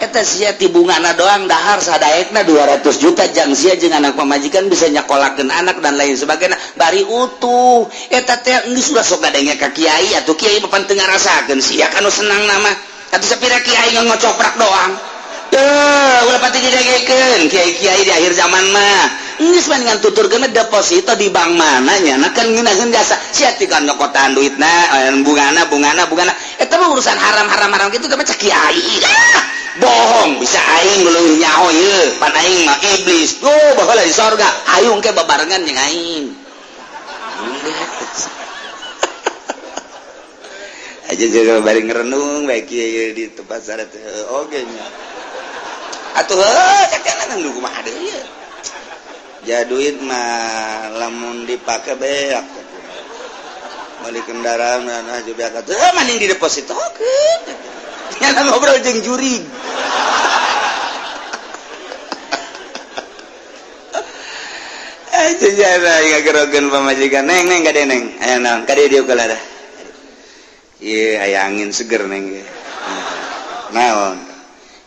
Eta sia ti bungana doang dahar sadaekna 200 juta jang sia jeung anak pamajikan bisa nyakolakeun anak dan lain sebagainya bari utuh. Eta teh geus ulah sok ngadenge ka kiai atuh, kiai mah pan teu ngarasakeun sia kanu senang nama atuh sapira kiai ngocoprak doang. Tuh, ulah pati didengekeun kiai-kiai di akhir zaman mah. Geus mendingan tuturkeun deposito di bank mana nya, nah kan ngeunaheun jasa. Sia ti kan nyokotan duitna, bungana bungana bungana. Eta mah urusan haram-haram haram kitu teh cak kiai. Ah, bohong, bisa aing leuwih nyaho ieu, pan aing mah iblis. Oh, baheula di sorga, hayung ke babarengan jeung aing. Aja juga bari ngerenung bae kieu di tempat syarat oge nya. Atuh heuh cak kana nu kumaha deui ieu. Ja duit mah lamun dipake beak. Meuli kendaraan nah juga beak atuh mending didepositokeun. Nya ngobrol jeung jurig. Aja jana ngagerogeun pamajikan neng neng kade neng. Aya naon kade dieu kalah. Ieu aya angin seger neng ge. Naon?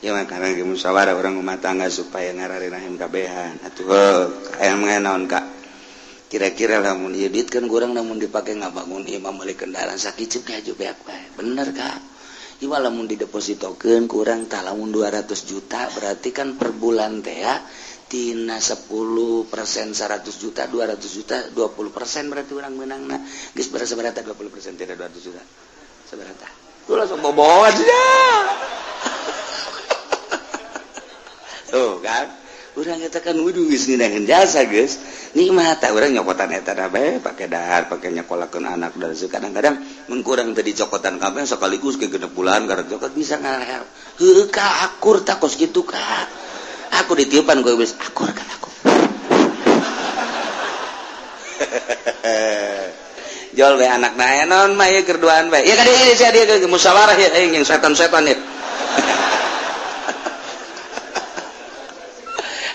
Ya makana ge musyawarah urang rumah tangga supaya ngararinahin kabehan. Atuh heuh aya naon Kak? Kira-kira lamun ieu duit kan kurang lamun dipake ngabangun ieu mah meuli kendaraan sakiceup ge aju beak bae. Bener Kak. Ieu mah lamun didepositokeun kurang tah lamun 200 juta berarti kan per bulan teh ya tina 10% 100 juta 200 juta 20% berarti urang meunangna. Geus berasa berata 20% tidak 200 juta. Seberapa? Tuh langsung boboan ya. Tuh kan urang eta kan wudu geus ngeunaheun jasa geus nikmat tah urang nyokotan eta da bae pake dahar pake nyokolakeun anak dan kadang-kadang mun kurang teu dicokotan kabeh sekaligus ke 6 bulan karek cokot bisa ngarep heuh ka akur tah kos kitu ka aku ditiupan ku iblis akur kan aku. Jol bae anak na naon mah ieu keur duaan bae. Ya ka dieu sia dieu ke musyawarah ya aing jeung setan-setan ya.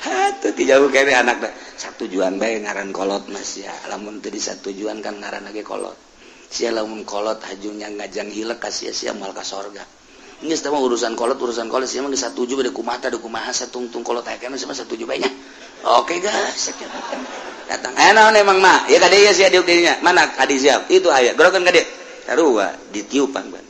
Atuh ti jauh kene anak da satujuan bae ngaran kolot mas ya. Lamun teu disatujuan kan ngaran lagi kolot. Sia lamun kolot hajunya ngajang hilek ka sia sia moal ka sorga. Geus teh mah urusan kolot sia mah geus satuju bade kumaha teh kumaha satungtung kolot aya kana sia mah satuju bae nya. Oke guys, datang. Naon emang mah? Ya kade ieu sia diuk dinya. Mana kadi siap? Itu aya. Gorokeun ka dieu. Sarua ditiupan ban.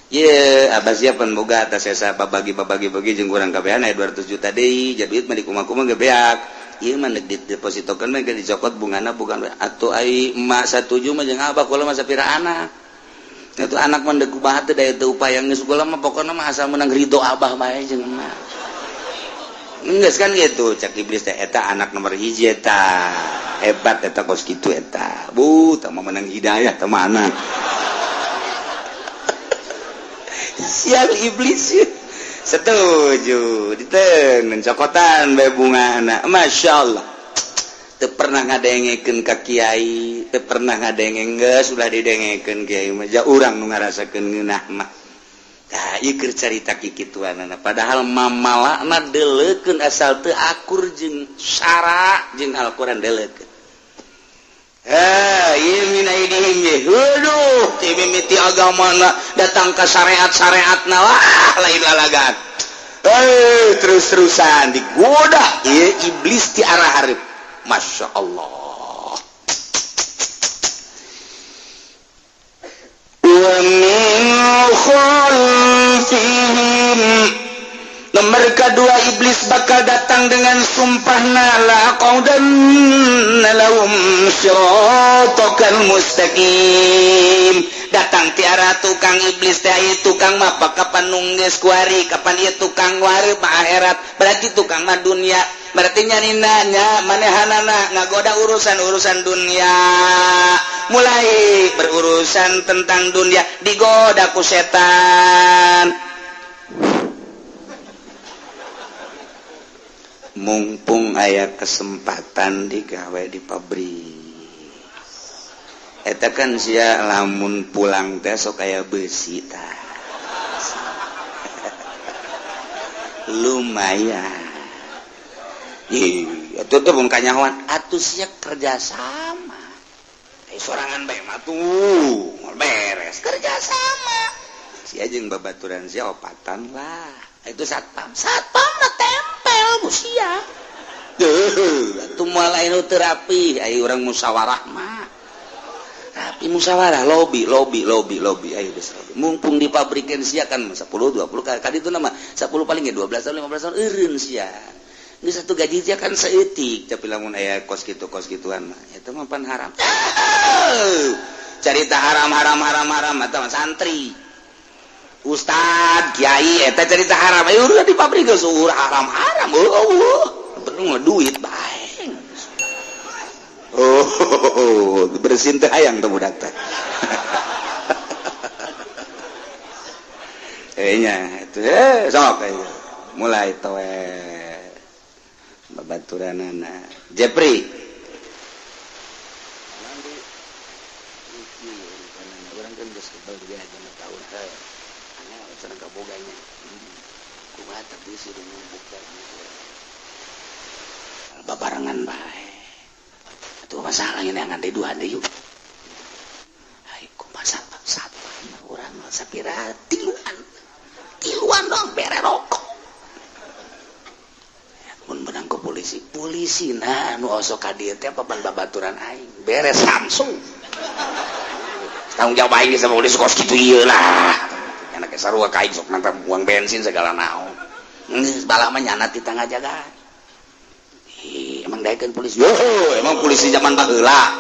Ye, abah siap pan boga atas sesa babagi-babagi bagi jeung urang kabehan aya 200 juta deui. Jadi duit mah dikumaha-kumaha ge beak. Ieu mah deuk didepositokeun mah ge dicokot bungana bukan atuh ai emak satuju mah jeung abah kula mah sapira anak. Atuh anak mah deuk kumaha teh daya teu upaya geus kula mah pokona mah asal menang ridho abah bae jeung emak. Geus kan gitu cak iblis teh eta anak nomor hiji eta hebat eta kos kitu eta bu tah mah menang hidayah teh mana sial iblis setuju diteun cokotan bae bungana Masya Allah teu pernah ngadengekeun ka kiai teu pernah ngadenge geus ulah didengekeun kiai mah ja urang nu ngarasakeun ngeunah mah. Tah ieu keur carita kikituanana padahal mamalakna deuleukeun asal teu akur jeung syara jeung Al-Qur'an deuleukeun. Ieu min aidihim ye heuduh ti mimiti agamana datang ka syariat-syariatna wah lain lalagan. Terus-terusan digoda ieu iblis ti arah hareup. Masya Allah. Wa min khalfihim. Nomor kedua iblis bakal datang dengan sumpahna la qaudanna lahum siratakal mustaqim. Datang tiara tukang iblis teh, ieu tukang mah kapan nungges kuari, kapan ieu tukang wari mah akhirat. Berarti tukang mah dunia, berarti nyanina nya manehanana ngagoda urusan-urusan dunia. Mulai berurusan tentang dunia digoda ku setan. Mumpung aya kesempatan digawe di pabrik eta kan sia lamun pulang teh sok aya besi tah, lumayan. Ih, atuh teh mun kanyahoan atuh sia kerja sama. Sorangan bae mah tuh beres kerja sama. Sia jeung babaturan sia opatan lah. Itu satpam. Satpam mah tempel ku sia. Deuh, atuh moal aya nu teu rapi, aya urang musyawarah mah. Rapi musyawarah lobi lobi lobi lobi ayo geus lobi. Mumpung di pabrikan sia kan 10 20 kali itu nama 10 paling ya 12 tahun 15 tahun eureun sia. Geus satu gaji sia kan saeutik, tapi lamun aya kos kitu kos kituan mah eta mah pan haram. Carita haram haram haram haram eta mah santri. Ustad, kiai eta carita haram. Ayo udah di pabrik geus haram haram. Eueuh, penting mah duit bae. Oh, bersin teh hayang teh budak teh. Nya itu sok ayo. Mulai towe babaturanana. Jepri. Nanti urang kan geus kebal dia aja tahun heuh. Aneh cenah kaboganya. Kumaha tapi sih numpuk babarengan bae. Tuh masalah ini yang ada dua ada yuk. Hai, kumaha satpam urang mah sapira tiluan. Tiluan dong bere rokok. Mun menang ke polisi, polisi nah nu osok ka dieu teh papan babaturan aing beres langsung. Tanggung jawab aing sama polisi kos kitu ieu lah. Nyana ke sarua ka aing sok nantang buang bensin segala naon. Geus balah mah nyana ti tangga jaga. Emang daekeun polisi. Yo, emang polisi zaman baheula.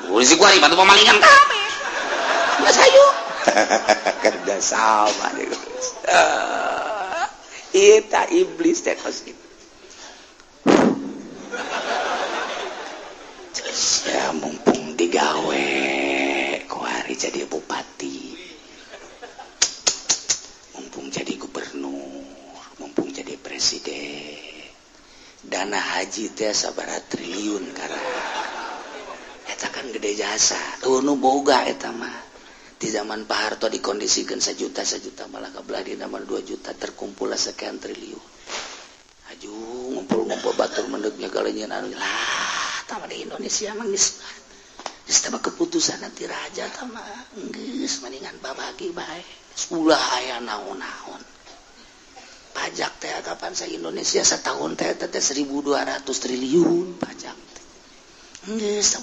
Polisi kuari batu pemalingan kabeh. Geus hayu. Kerja sama geus. Eta iblis teh kos kitu. Ya mumpung digawe kuari jadi bupati. Mumpung jadi gubernur, mumpung jadi presiden. Dana haji teh sabaraha triliun karena eta kan gede jasa. Tuh nu boga eta mah. Di zaman Pak Harto dikondisikan sejuta sejuta malah kabelah di nama 2 juta terkumpul sekian triliun. Aju ngumpul-ngumpul batur mendeknya galenyeun anu lah tah di Indonesia mah geus geus tah keputusan nanti raja tah mah geus mendingan babagi bae. Ulah aya naon-naon. Pajak teh kapan sa Indonesia setahun teh teh 1.200 triliun pajak teh. Geus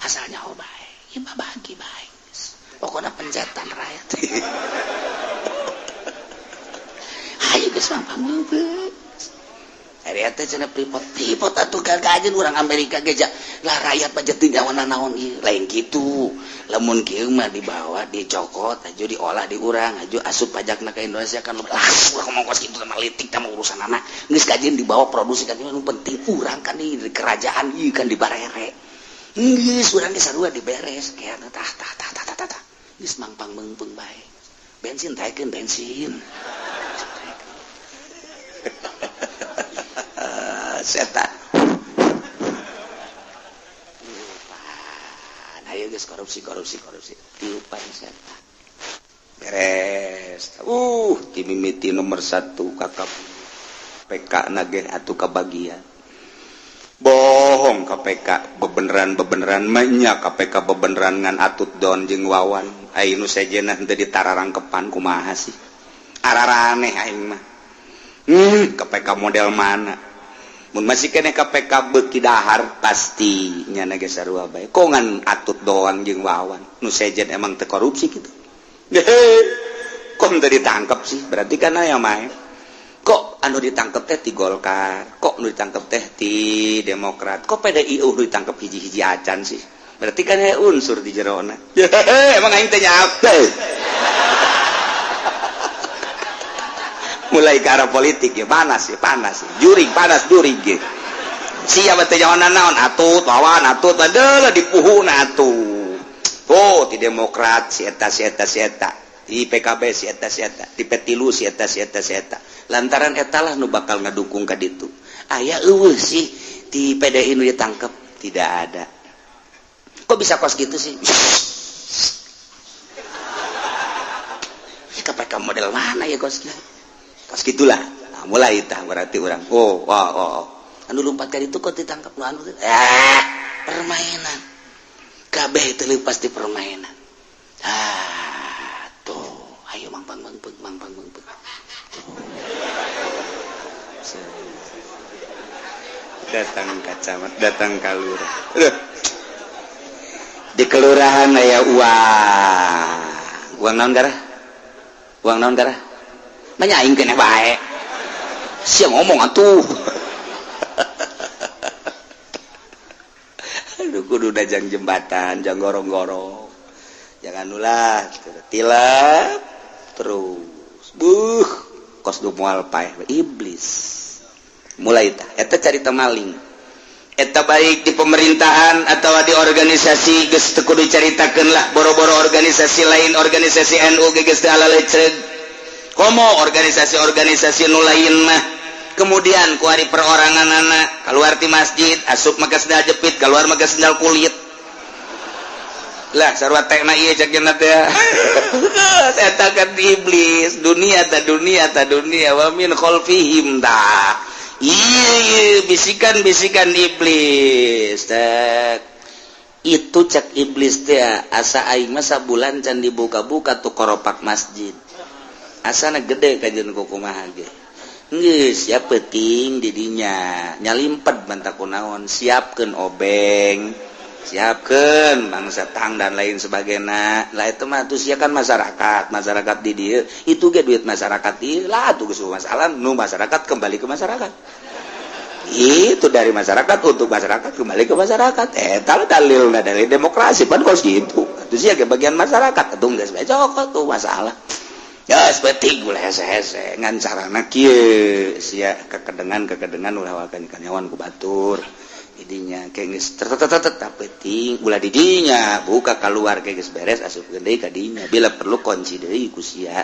asalnya oh bae, ieu mah bagi bae. Pokona pencetan rakyat. Hayu geus mah pangleubeuh. Ari teh cenah pripot pripot atuh gagajeun urang Amerika ge lah rakyat mah teu nyawa naon ieu lain kitu. Lamun kieu mah dibawa dicokot aju diolah di urang aju asup pajakna ka Indonesia kan lah urang ngomong kos kitu mah litik tah urusanana. Geus kajeun dibawa produksi ka nu penting urang kan di kerajaan ieu kan dibarere. Geus urang ge sarua diberes kieu tah tah tah tah tah tah. Geus mangpang meungpeung bae. Bensin taekeun bensin. Setan. Tiupan. Ayo geus korupsi korupsi korupsi. Tiupan setan. Beres. Timimiti nomor 1 kakap PK nageh atuh kabagian. Bohong KPK bebeneran-bebeneran mah KPK bebeneran ngan atut don jeung Wawan. Ai nu sejenna henteu ditararangkepan kumaha sih? Araraneh aing mah. KPK model mana? Mun masih keneh KPK beuki dahar pasti nyana ge sarua bae. Kok ngan atut doang jeung Wawan. Nu sejen emang teu korupsi kitu. Kok teu ditangkep sih? Berarti kan aya mah. Kok anu ditangkep teh ti Golkar, kok anu ditangkep teh ti Demokrat, kok PDI nu ditangkep hiji-hiji acan sih. Berarti kan aya unsur di jerona. Emang aing teh nyape. Mulai ke arah politik ya panas ya panas. Juring panas juring ge. Siapa teh nyawa naon atuh lawan atuh adalah dipuhuna atuh. Oh, di Demokrat si eta si eta si eta, di PKB si eta si eta, di P3 si eta si eta si eta. Lantaran eta lah nu bakal ngadukung ka ditu. Aya eueuh sih di PDI nu ditangkep, tidak ada. Kok bisa kos gitu sih? KPK model mana ya kos gitu? Kos gitulah. Nah, mulai tah berarti orang. Oh, oh, oh. Anu lompat ka ditu kok ditangkap nu anu. Permainan. Kabeh itu pasti permainan. Ah, tuh, ayo mang pang mang pang mang pang mang pang. Datang ka camat, datang ka lurah. Di kelurahan aya uang. Uang naon garah? Uang naon garah? Manya aing keneh bae. Sia ngomong atuh. Aduh kudu dajang jembatan, jang gorong-gorong. Jangan ulah tilap terus. Buh, kos du moal paeh iblis. Mulai tah eta carita maling. Eta baik di pemerintahan atau di organisasi geus teu kudu caritakeun lah boro-boro organisasi lain, organisasi NU ge geus teu alaleceg. Komo organisasi-organisasi nu lain mah. Kemudian kuari perorangan anak keluar di masjid asup make sendal jepit, keluar make sendal kulit. Lah sarua tekna ieu cek cenah teh. Eta kan iblis, dunia ta dunia ta dunia wa min khalfihim ta. Iya, bisikan-bisikan iblis. Tek. Itu cek iblis teh asa aing mah sabulan can dibuka-buka tuh koropak masjid. Asana gede kajian kumaha ge. Geus sia peuting didinya nyalimpet bantak kunaon, siapkeun obeng, siapkeun bangsa tang dan lain sebagainya. Lah itu mah tuh sia kan masyarakat, masyarakat di dieu itu ge duit masyarakat ieu lah tuh geus masalah nu masyarakat kembali ke masyarakat. Itu dari masyarakat untuk masyarakat kembali ke masyarakat. Eta dalilna dari demokrasi pan kos kitu. Atuh sia ge bagian masyarakat atuh geus bae cokot tuh masalah. Ya seperti gula hese-hese ngan carana kieu sia kekedengan-kekedengan ulah wakan kanyawan ku batur. Didinya kayak geus tetep penting ulah didinya buka keluar kayak geus beres asupkeun deui ka dinya bila perlu kunci deui ku sia.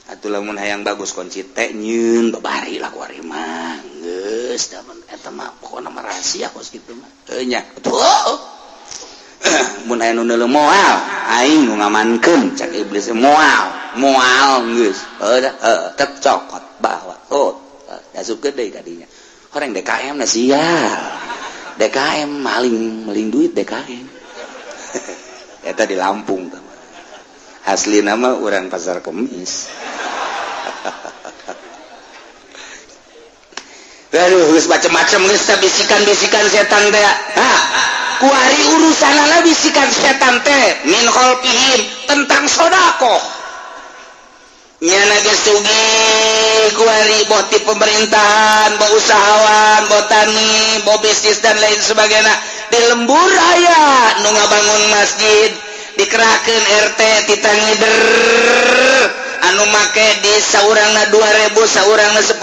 Atuh lamun hayang bagus kunci teh nyeun babari lah ku ari mah geus da eta mah pokona mah rahasia kos kitu mah. Heuh nya. Tuh. Mun aya nu neuleuh moal aing nu ngamankeun cak iblis moal moal geus heuh tep cokot bahwa oh asupkeun deui ka dinya. Horeng DKM na sial. DKM maling maling duit DKM. Eta di Lampung tah. Asli nama urang Pasar Kemis. Aduh geus macem-macem geus bisikan-bisikan setan teh. Hah, kuari urusanana bisikan setan teh min khalfihim tentang sodakoh. Nyana geus sugih kuari boh ti pemerintahan, boh usahawan, boh tani, boh bisnis dan lain sebagainya. Di lembur aya nu ngabangun masjid, dikerahkeun RT titah ngider anu make di saurangna 2000, saurangna 10.000,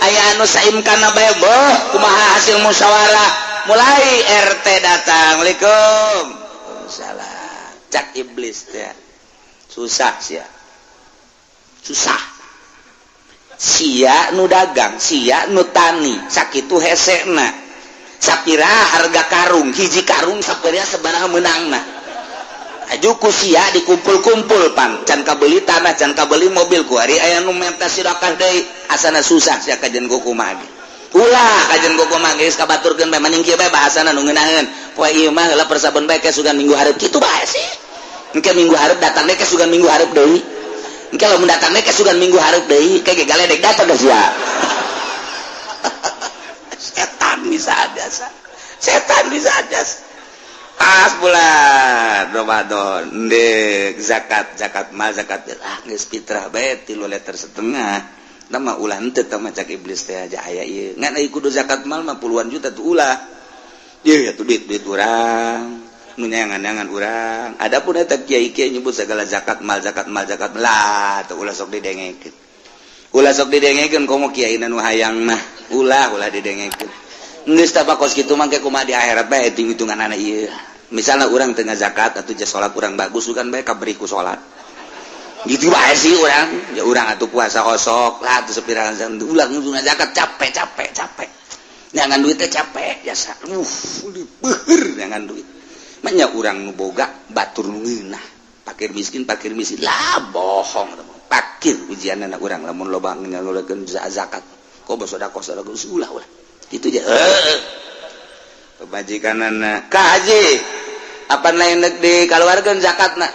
aya anu saimkana bae boh kumaha hasil musyawarah. Mulai RT datang, Assalamualaikum. Salah. Cak iblis teh. Susah sia. Susah. Sia nu dagang, sia nu tani, sakitu hesena. Sapira harga karung, hiji karung sapira sabaraha meunangna. Aju ku sia dikumpul-kumpul pan, can kabeli tanah, can kabeli mobil ku ari aya nu menta sedekah deui, asana susah sia kajen kumaha ge. Ulah kajen kumaha geus kabaturkeun bae mending kieu bae bahasana nu ngeunaheun. Poe ieu mah heula persaben bae ke sugan minggu hareup kitu bae sih. Engke minggu hareup datang deui ke sugan minggu hareup deui. Engke lamun datang deui ke sugan minggu hareup deui, ke ge galedek datang ke sia. Setan bisa ada setan bisa ada. Pas bulan Ramadan ndek zakat zakat mal zakat ah geus fitrah bae 3,5 liter. Nama ulah henteu tah mah cak iblis teh aja aya ieu. Ngan ai kudu zakat mal mah puluhan juta tuh ulah. Ieu atuh duit-duit urang. Nu nyangan-nyangan urang. Adapun eta kiai-kiai nyebut segala zakat mal, zakat mal, zakat lah, tuh ulah sok didengekeun. Ulah sok didengekeun, komo kiai nu hayang mah. Ulah, ulah didengekeun. Geus tah kos kitu mah kumaha di akhirat bae hitung-hitungan anak ieu. Misalnya urang tengah zakat atau jas salat kurang bagus kan bae kaberi ku salat. Gitu bae sih urang. Ya urang atuh puasa osok lah atuh sepirangan ulah ngutung zakat, capek capek capek. Nyangan duitnya capek jasa. Beuheur nyangan duit. Manya urang nu boga batur nu ngeunah. Pakir miskin, pakir miskin lah, bohong. Pakir ujianna urang lamun loba nyalurkeun zakat. Kok sedekah sedekah, ulah ulah. Itu aja. Pemajikanana ka haji apa lain dek dikaluarkeun zakatna,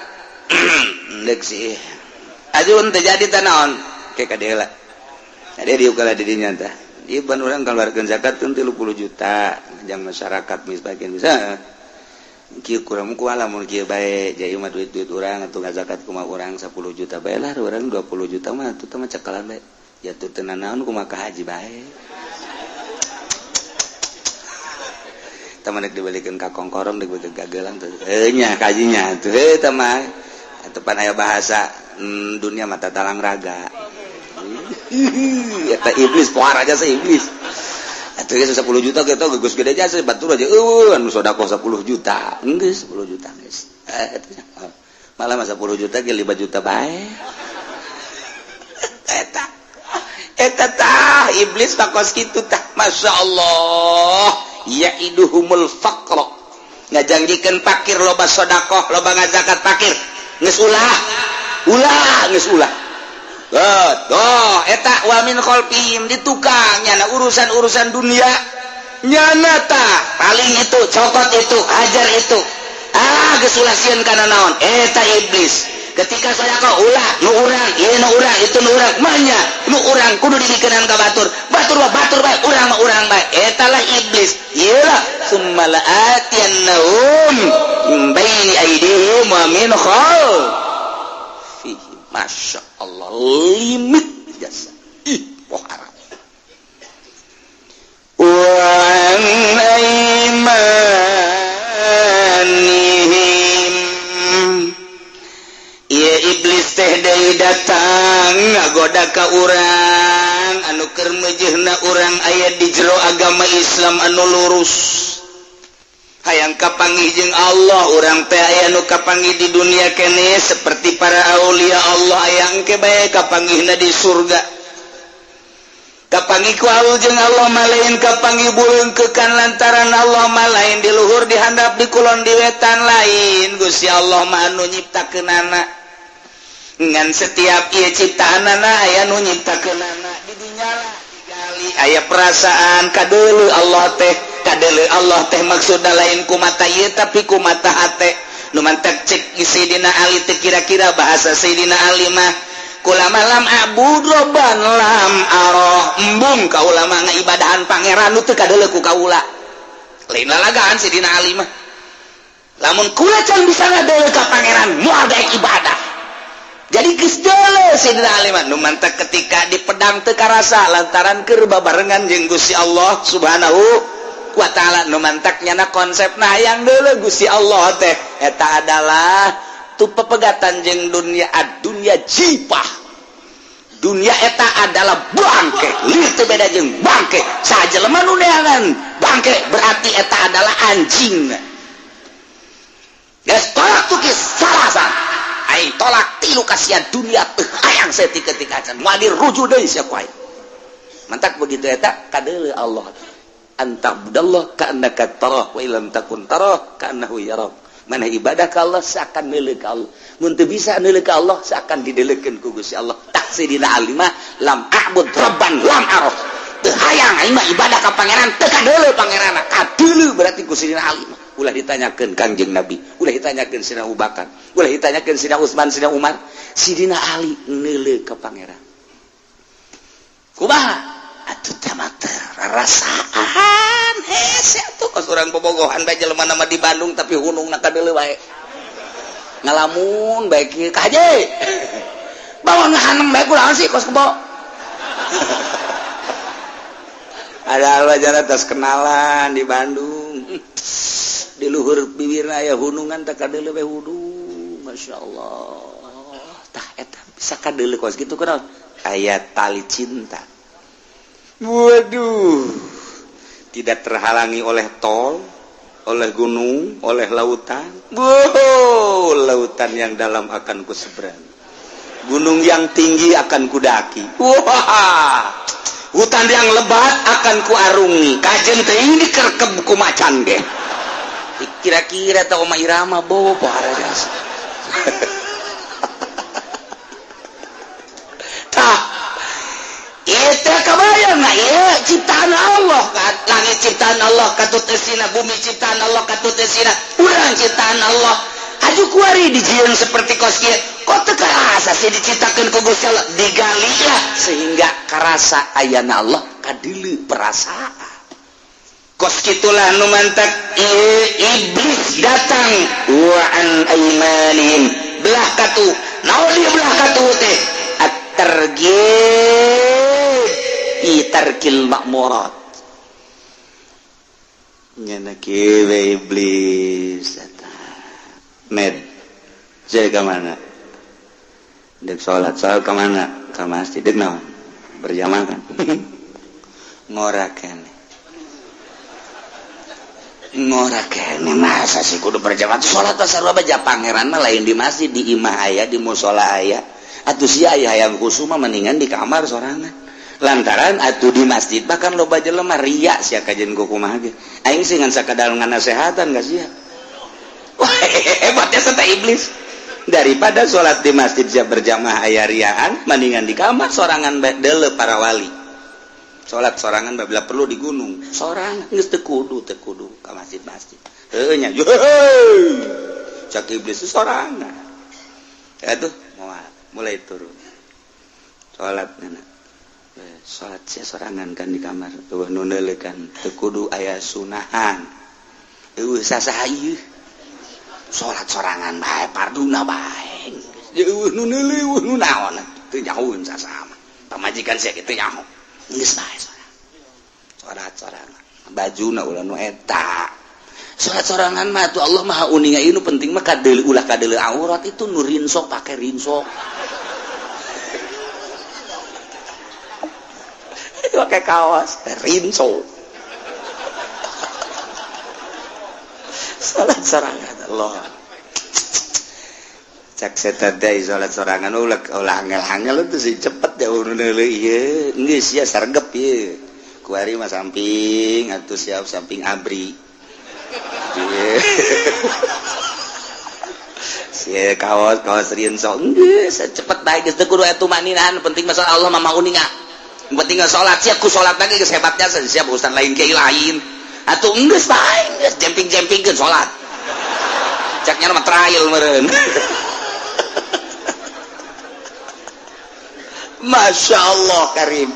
dek sih ajun teu jadi teh naon ke kadela ada diukala di dinya tah. Ieu ban urang kaluarkeun zakat teh 30 juta jang masyarakat miskin bisa kieu, kurang ku lamun kieu bae jadi mah duit-duit urang atuh ngazakat kumaha, urang 10 juta bae lah, urang 20 juta mah atuh mah cekalan bae jatuh teu nanaon, kumaha ka haji bae. Teman dibalikin ka kongkorong, dibalikin ka gelang tuh nya kajinya tuh eta mah tepan aya bahasa dunia mata talang raga eta iblis pohar aja sih iblis atuh geus 10 juta gitu geus gede jasa batur aja eueuh anu sedekah 10 juta geus 10 juta geus eta malah mah 10 juta ge 5 juta bae eta eta tah iblis mah kos kitu tah. Masya Allah, yaiduhumul faqra ngajanjikeun pakir loba sedekah loba ngazakat pakir geus ulah ulah geus ulah. Tuh eta wa min khalfihim di tukang nyana urusan-urusan dunia nyana tah paling itu cokot itu hajar itu ah geus ulah sieun kana naon eta iblis. Ketika sedekah ulah nu urang ieu, nu urang itu, nu urang manya, nu urang kudu dibikeun ka batur, batur mah batur bae, urang mah urang bae, eta lah iblis. Ieu lah summa la'atiyannahum min baini aydihim wa min khalfihim. Masya Allah, limit jasa ih pohara wa an aimanihim. Ieu iblis teh deui datang ngagoda ka urang anu keur meujeuhna urang aya di jero agama Islam anu lurus, hayang kapanggih jeung Allah. Urang teh aya nu kapanggih di dunia kene seperti para aulia Allah, aya engke bae kapanggihna di surga. Kapanggih ku Allah jeung Allah mah lain kapanggih buleungkeukan, lantaran Allah mah lain di luhur, di handap, di kulon, di wetan, lain. Gusti Allah mah anu nyiptakeunana, ngan setiap ieu ciptaanana aya nu nyiptakeunana. Di dinya lah digali aya perasaan kadeuleu Allah teh. Kadeuleu Allah teh maksudna lain ku mata ieu tapi ku mata hate. Nu mantak cek Sayyidina Ali teh, kira-kira bahasa Sayyidina Ali mah, kulama lam a'bud robban lam aroh. Embung kaula mah ngaibadahan pangeran nu teu kadeuleu ku kaula. Lain lalagaan Sayyidina Ali mah, lamun kula can bisa ngadeuleu ka pangeran, moal daek ibadah. Jadi geus deuleu Sayyidina Ali mah. Nu mantak ketika di pedang teu karasa lantaran keur babarengan jeung Gusti Allah Subhanahu wa taala. Nu mantak nyana konsepna hayang deuleu Gusti Allah teh eta adalah tu pepegatan jeung dunia. Ad-dunya jipah, dunia eta adalah bangke, lir teu beda jeung bangke. Sajelema nu neangan bangke berarti eta adalah anjing. Geus tolak tukis salasan aing, tolak tilu kasihan dunia teu hayang saeutik ketika acan moal dirujuk deui sia ku aing. Mantak begitu eta kadeuleu Allah, anta'budallah ka'annaka tarah wa illam takun tarah ka'annahu yarak. Mana ibadah ka Allah seakan neuleuh ka Allah, mun teu bisa neuleuh ka Allah seakan dideleukeun ku Gusti Allah. Tak Sayyidina Ali mah lam a'bud rabban lam arah, teu hayang aing mah ibadah ka pangeran teu kadeuleu pangeranna. Kadeuleu berarti ku Sayyidina Ali mah ulah ditanyakeun Kangjeng Nabi, ulah ditanyakeun Sayyidina Abu Bakar, ulah ditanyakeun Sayyidina Utsman, Sayyidina Umar. Sayyidina Ali neuleuh ka pangeran kumaha atuh teh mah rasaan hese atuh kos urang bobogohan bae jelema nama di Bandung tapi hunungna kadeuleu bae, ngalamun bae kieu ka haji bawa ngahanem bae kunaon sih kos kebo. Ada wajar atas kenalan di Bandung. Di luhur bibirna aya gunungan teh kadeuleu we wudu. Masyaallah. Tah eta bisa kadeuleu kos kitu kunaon? Aya tali cinta. Waduh. Tidak terhalangi oleh tol, oleh gunung, oleh lautan. Wow, lautan yang dalam akan ku seberang. Gunung yang tinggi akan kudaki. Wah, hutan yang lebat akan kuarungi. Kajen teh ini dikerkeb ku macan ge. Kira-kira tau Oma Irama bobo pohara jasa. Tah, itu kebayang nggak ya ciptaan Allah kan? Langit ciptaan Allah katut esina, bumi ciptaan Allah katut esina, urang ciptaan Allah. Aju kuari dijieun seperti kos kieu. Kok teu karasa sih diciptakeun ku Gusti Allah, digali lah sehingga karasa ayana Allah kadeuleu perasaan. Kos kitulah nu mantak iblis datang wa an aimanihim belah katu. Naon ieu belah katu teh? At-targhib fi tarkil ma'murat. Nyana kieu iblis eta. Med saya ke mana? Dek sholat, sholat ke mana? Ke masjid, dek naon? Berjamaah kan? Ngora kene. Ngora kene masa sih kudu berjamaah? Sholat pasar bae pangeran mah lain di masjid, di imah aya, di musola aya. Atuh sia aya hayang khusyuk mah mendingan di kamar sorangan. Lantaran atuh di masjid bahkan loba jelema ria sia kajen ku kumaha ge. Aing sih ngan sakadar nganasehatan ka sia. Wah, hebatnya serta iblis. Daripada sholat di masjid siap berjamaah aya riaan, mendingan di kamar sorangan deuleu para wali. Sholat sorangan bila perlu di gunung. Sorangan geus teu kudu ka masjid-masjid. Heuh nya. Cak iblis sorangan. Atuh moal mulai turun. Sholat nana. Sholat sia sorangan kan di kamar. Eueuh nu neuleuh kan teu kudu aya sunahan. Eueuh sasaha ieu. Salat sorangan bae parduna bae. Eueuh nu neuleuh eueuh nu naon teu nyahoeun sasama. Pamajikan sia kitu nyaho. Geus bae sorangan. Salat sorangan. Bajuna ulah nu eta. Salat sorangan mah tuh Allah Maha uninga ieu nu penting mah kadeuleu ulah kadeuleu aurat itu nu rinsok pake rinsok. Pakai kaos rinsok. Salat sorangan Allah. Cak setan teh salat sorangan ulah ulah angel-angel itu sih cepet ya neuleuh ieu. Geus sia sargep ieu. Kuari mah samping atuh siap samping abri. Sia kaos kaos rinsok geus cepet bae geus teu kudu atuh maninaan penting mah Allah mah uninga. Penting salat siap ku salat lagi geus hebatnya siap urusan lain kiai lain. Atuh geus bae geus jemping-jempingkeun salat. Caknya mah trial meureun. Masya Allah karim.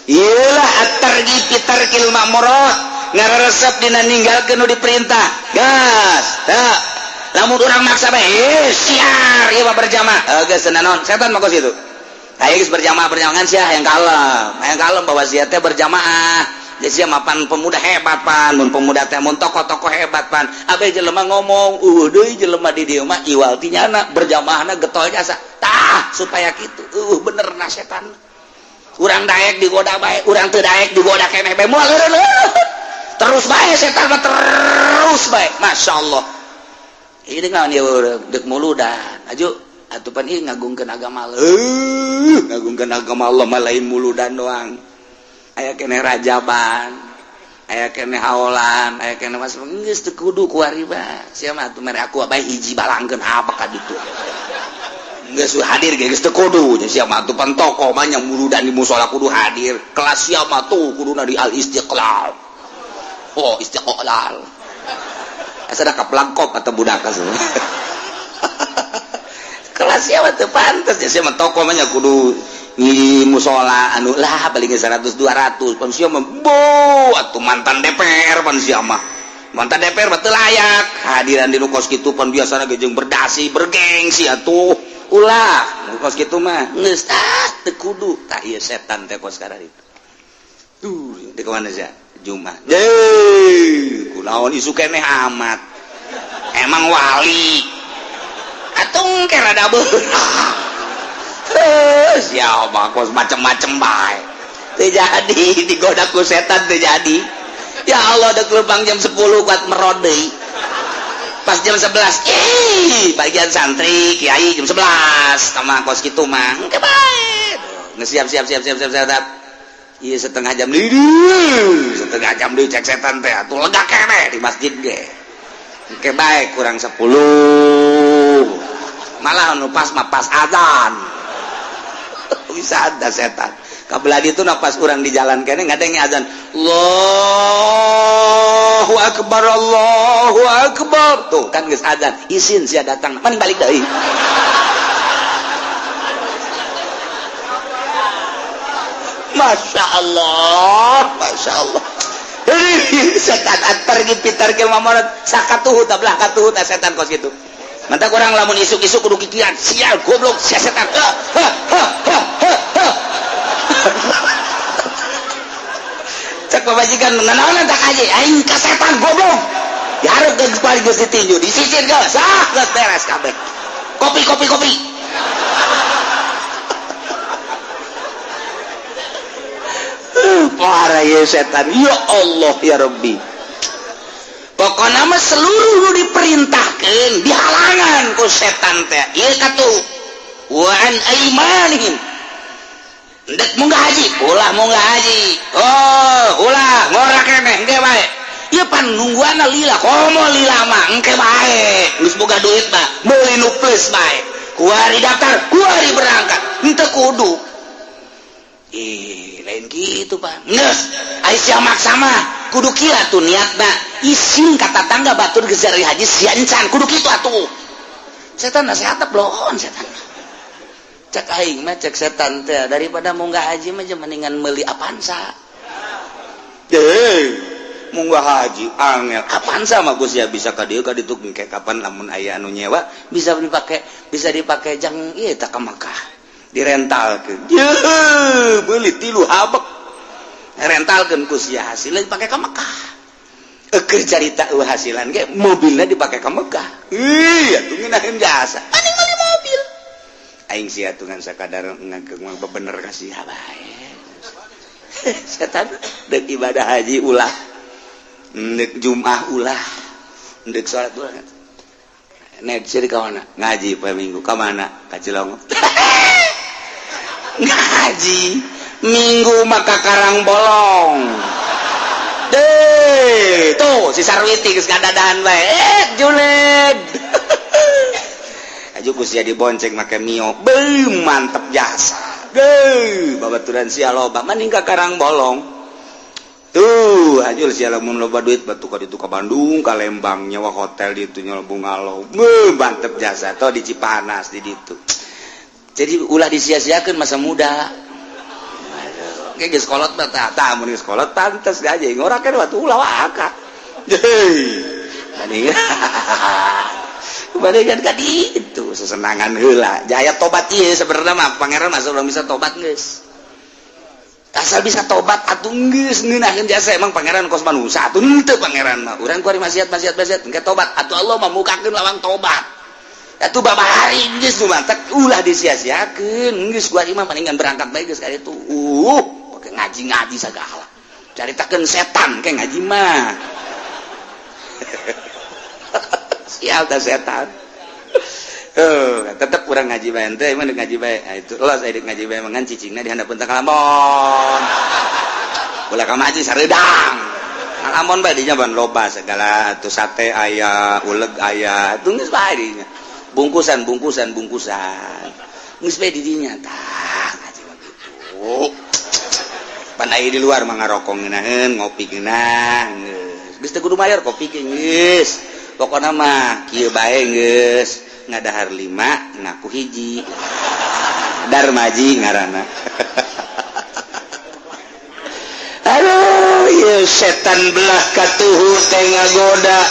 Iyalah at-targhib fi tarkil ma'murat. Ngaresep dina ninggalkeun nu diperintah. Gas. Tah. Lamun urang maksa bae, siar ieu mah berjamaah. Geus naon? Setan mah kos kitu. Ayo geus berjamaah berjamaah sia hayang kalem. Hayang kalem bahwa sia teh berjamaah. Jadi sia mapan pemuda hebat pan, mun pemuda teh mun tokoh-tokoh hebat pan. Abe jelema ngomong, deui jelema di dieu mah iwal ti nyana berjamaahna getol jasa. Tah, supaya kitu. Bener na setan. Urang daek digoda bae, urang teu daek digoda keneh bae. Moal leureun. Terus bae setan mah terus bae. Masyaallah. Ini naon ieu deuk muludan. Aju atuh pan ieu ngagungkeun agama Allah. Ngagungkeun agama Allah mah lain muludan doang. Aya keneh rajaban, aya keneh haolan, aya keneh mas geus teu kudu kuari bae. Sia mah atuh mere aku bae hiji balangkeun apa ka ditu. Geus hadir ge geus teu kudu. Sia mah atuh pan tokoh mah nya muludan di musala kudu hadir. Kelas sia mah tuh kuduna di Al Istiqlal. Oh, Istiqlal. Asa da kaplangkop atau budak semua. Kelas sia mah teu pantes sia mah tokoh mah nya kudu di musola anu lah paling 100 200 pan sia mah bo atuh mantan DPR pan sia mah mantan DPR mah teu layak hadiran di nu kos kitu pan biasana ge jeung berdasi bergengsi atuh ulah nu kos kitu mah geus ah teu kudu tah ieu setan teh kos kararitu. Tuh di mana sia Jumat. Deh, kunaon isu keneh amat. Emang wali. Atung ke rada beurang. Siapa kos macem-macem bae. Teu jadi digoda ku setan teu jadi. Ya Allah, dek lempang jam 10 kuat merod deui. Pas jam 11, ih, bagian santri kiai jam 11 sama kos kitu mah. Engke bae. Geus siap siap siap siap siap siap. Iya, setengah jam deui, setengah jam deui cek setan teh atuh lega keneh di masjid ge. Engke bae kurang 10. Malah nu pas mah pas azan. Bisa ada setan. Kabelah itu nah pas urang di jalan kene ngadenge azan. Allahu akbar, Allahu akbar. Tuh kan geus azan. Isin sia datang, mending balik deui. Masya Allah, Masya Allah. Setan pergi pitar ke mamonot sakatuhu tablah katuhu ta setan kos gitu. Mantap kurang lamun isuk-isuk kudu kikian, sial goblok sia setan. Ha ha ha ha ha. Cek pamajikan nanaonan tak aja aing ka setan goblok. Dihareup geus paling geus ditinju, disisir geus, sah geus beres kabeh. Kopi kopi kopi. Parah ya setan, ya Allah ya Rabbi. Pokoknya mah seluruh nu diperintahkan dihalangan ku setan teh. Ieu katuh wa an aimanihim. Ndek munggah haji, ulah munggah haji. Oh, ulah ngora keneh engke bae. Ieu pan nungguanna lila, komo lila mah engke bae. Geus boga duit mah meuli nu plus bae. Kuari daftar, kuari berangkat. Henteu kudu. Ih, lain gitu Pak. Geus, ai sia maksa mah kudu kieu atuh niatna. Isin ka tatangga batur geus dari haji sia encan, kudu kitu atuh. Setan nasihat bloon setan. Cek aing mah cek setan teh daripada munggah haji mah mendingan meuli Avanza. Deh, munggah haji angel. Avanza mah geus ya bisa ka dieu ka ditu engke kapan lamun aya anu nyewa bisa dipake jang ieu tah ka Makkah. Direntalkeun. Yeuh, meuli 3 habek. Rentalkeun ku sia hasilna dipake ka Mekah. Eukeur carita eueuh hasilan ge mobilna dipake ka Mekah. Ih, atuh ngeunaheun jasa. Mending meuli mobil. Aing sia atuh ngan sakadar ngageng mah bener ka sia bae. Setan deuk ibadah haji ulah. Deuk Jumat ulah. Deuk salat ulah. Nek sia ka mana? Ngaji poe Minggu ka mana? Ka Cilongok. Ngaji Minggu maka Karang Bolong. Deh, tuh si Sarwiti geus ngadadahan bae. Julid. Aju ku sia dibonceng make Mio. Beuh, mantep jasa. Geuh, babaturan sia loba mending ka Karang Bolong. Tuh, ajul sia lamun loba duit batu ka ditu ka Bandung, ka Lembang nyewa hotel di ditu nyewa bungalow. Beuh, mantep jasa. Tuh di Cipanas di ditu. Jadi ulah disia-siakeun masa muda. Kayak geus kolot mah tah, tah mun geus kolot pantes aja ngora kan waktu ulah waka. Heuy. Mendingan mendingan ka ditu sesenangan heula. Jaya tobat ieu sebenarnya mah pangeran mah urang bisa tobat geus. Asal bisa tobat atuh geus ngeunaheun jasa emang pangeran kos manusia atuh henteu pangeran mah. Urang kuari maksiat-maksiat engke tobat atuh Allah mah mukakeun lawang tobat. Atuh babari geus nu mantak ulah disia-siakeun geus gua mah mendingan berangkat bae geus ka ditu. Pake ngaji-ngaji sagala. Caritakeun setan ke ngaji mah. Sial tah setan. Tetep urang ngaji bae teh mah ngaji bae. Nah, itu los aya ngaji bae mah ngan cicingna di handapeun teh kalamon. Ulah ka ngaji sareudang. Kalamon bae dinya ban loba segala atuh sate aya, uleg aya, atuh geus bae dinya. Bungkusan bungkusan bungkusan geus bae di dinya tah ngaji mah kitu. Pan aya di luar mah ngarokok ngeunaheun, ngopi geunah geus. Geus teu kudu mayar kopi ge geus. Pokona mah kieu bae geus ngadahar 5 ngaku hiji. Darmaji ngaranna. Aduh, ieu setan belah katuhu teh ngagoda.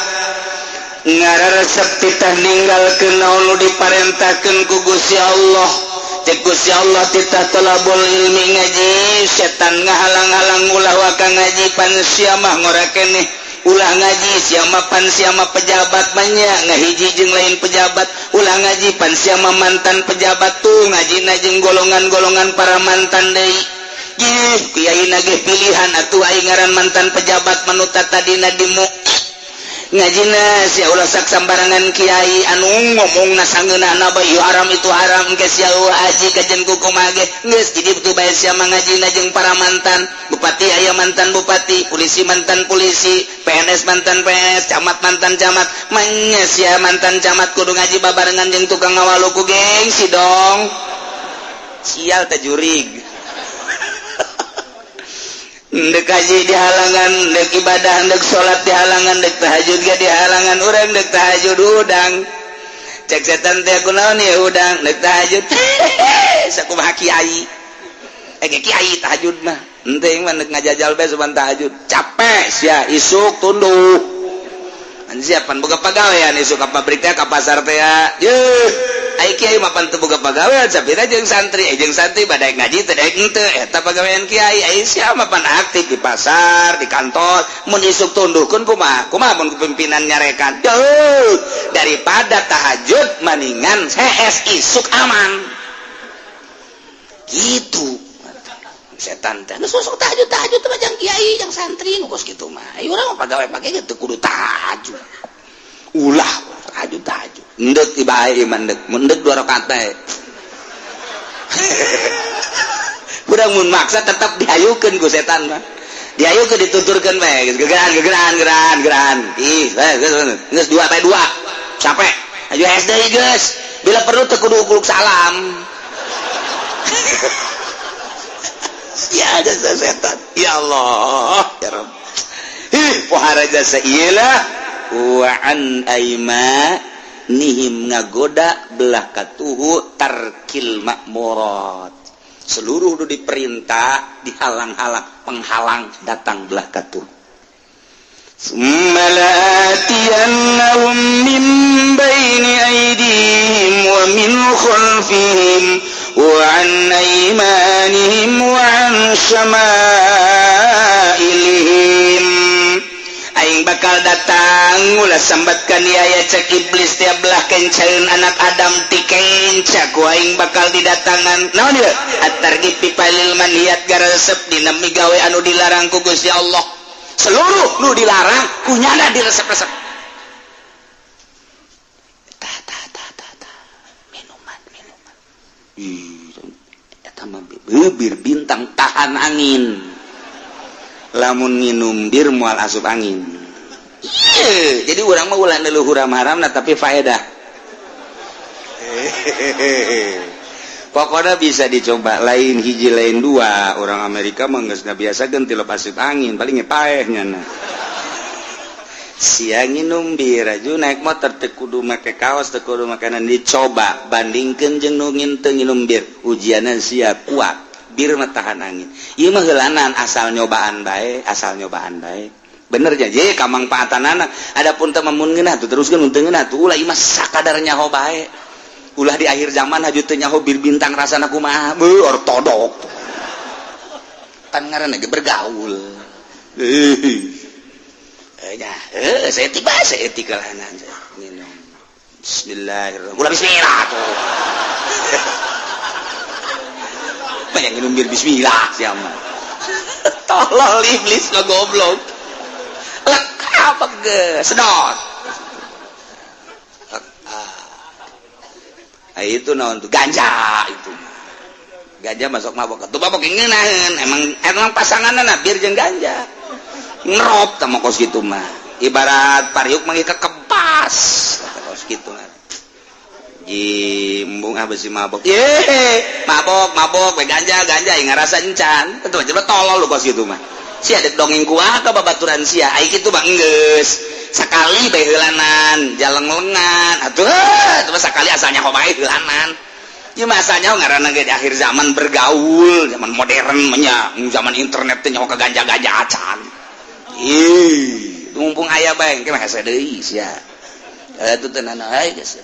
Ngararesep titah ninggalkeun naon nu diparentahkeun ku Gusti Allah. Cek Gusti Allah titah tolabul ilmi, ngaji, setan ngahalang-halang ulah waka ngaji, pan sia mah ngora keneh, ulah ngaji sia mah, pan sia mah pejabat, banyak ngahiji jeung lain pejabat, ulah ngaji, pan sia mah mantan pejabat tuh, ngaji jeung golongan-golongan para mantan deui. Ih, kiai nagih pilihan atuh, aing ngaran mantan pejabat manuta tadina dimu ngajina sia, ulah sak sambarangan kiai anu ngomong na sangeunahna bae, ieu haram, itu haram, ke sia haji kajen kumaha ge geus jadi betul bae. Sia mah ngajina jeung para mantan bupati, aya mantan bupati, polisi mantan polisi, PNS mantan PNS, camat mantan camat, manya sia mantan camat kudu ngaji babarengan jeung tukang ngawalu ku gengsi dong. Sial teh jurig. Ndek haji dihalangan, ndek ibadah, ndek salat dihalangan, ndek tahajud ge dihalangan. Urang ndek tahajud udang, cek setan teh, kunaon ya udang? Ndek tahajud sakumaha kiai, eh kiai tahajud mah henteu mah, ndek ngajajal bae soban tahajud capek sia, isuk tunduh. Siapa boga pagawean isuk ka pabrik teh, ka pasar teh yeuh. Ai kiai mah pan teu boga pagawean, sapira jeung santri, eh jeung santri badaek ngaji teu daek henteu, eta pagawean kiai. Ai sia mah pan aktif di pasar, di kantor, mun isuk tunduhkeun kumaha? Kumaha mun pimpinan nyarekan? Jauh daripada tahajud maningan hees isuk aman gitu. Setan teh geus sok tahajud, tahajud teh jang kiai, jang santri nu kos kitu mah. Ayo urang mah pagawe pake gitu kudu tahajud, ulah tahajud tahajud endek ibae iman endek mun endek dua rakaat bae. Urang mun maksa tetap dihayukeun ku setan mah, dihayukeun, dituturkeun bae geus gegeran gegeran geran geran, ih geus dua bae, dua capek ayo SD geus, bila perlu teu kudu ukuluk salam. Ya ada setan, ya Allah, ya Rabb. Ih, pohara jasa iyalah wa an aima nihim, ngagoda belah katuhu, tarkil makmurat, seluruh nu diperintah dihalang-halang, penghalang datang belah katuhu. ثم لآتينهم من بين أيديهم ومن خلفهم وعن أيمانهم وعن شمائلهم. Aing bakal datang, ulah sambatkan ya, cek iblis, tiap belah kencaeun anak Adam ti kenca ku aing bakal didatangan. Naon ieu? At-targhib fi fi'lil manhiyat, garesep dina migawe anu dilarang ku Gusti Allah. Seluruh nu dilarang kunyana diresep-resep. Tah tah tah tah tah, minuman minuman. Ih, eta mah bir Bintang tahan angin, lamun nginum bir moal asup angin. Iya, jadi urang mah ulah leluhur haram nah, tapi faedah pokoknya bisa dicoba, lain hiji lain dua. Orang Amerika mah geus biasa ganti asup angin, paling paehnya. Nah, siang nginum bir aju naik motor teu kudu make kaos, teu kudu makanan. Dicoba bandingkeun jeung nu teu nginum bir, ujianna sia kuat. Bir mah tahan angin, ieu mah heulanan, asal nyobaan bae, asal nyobaan bae, bener jadi kamangpaatanana. Adapun teu mun ngeunah tuh teruskeun, mun teu ngeunah tuh ulah. Ieu mah sakadar nyaho bae, ulah di akhir zaman haju teu nyaho bir Bintang rasana kumaha. Beuh, ortodok pan ngaranna ge bergaul. Eh ya, eh saya tiba saya etika lah minum. Bismillahirrahmanirrahim. Ulah bismillah tuh. Banyak minum bir bismillah siapa? Tolol, iblis lo goblok. Lek apa ge? Sedot. Ah, itu naon tuh? Ganja itu. Ganja masuk mabok. Tuh mabok ngeunaheun. Emang emang pasanganna bir jeung ganja. Ngerop tah kos kitu mah. Ibarat pariuk mah kekempas. Kos kitu mah. Jimbung ah besi mabok. Ye, mabok, mabok, we ganja, ganja yang ngarasa encan. Tentu aja tolol lu kos kitu mah. Sia dek dongeng kuah ka babaturan sia. Ai kitu mah enggeus. Sakali bae heulanan, jaleng lengan. Atuh, itu mah sakali asalnya kok bae heulanan. Ya masanya ngaranna ge di akhir zaman bergaul, zaman modern mah nya, zaman internet teh nyaho ka ganja-ganja acan. Ih, mumpung aya bae engke mah hese deui sia. Eta teh nana ai geus.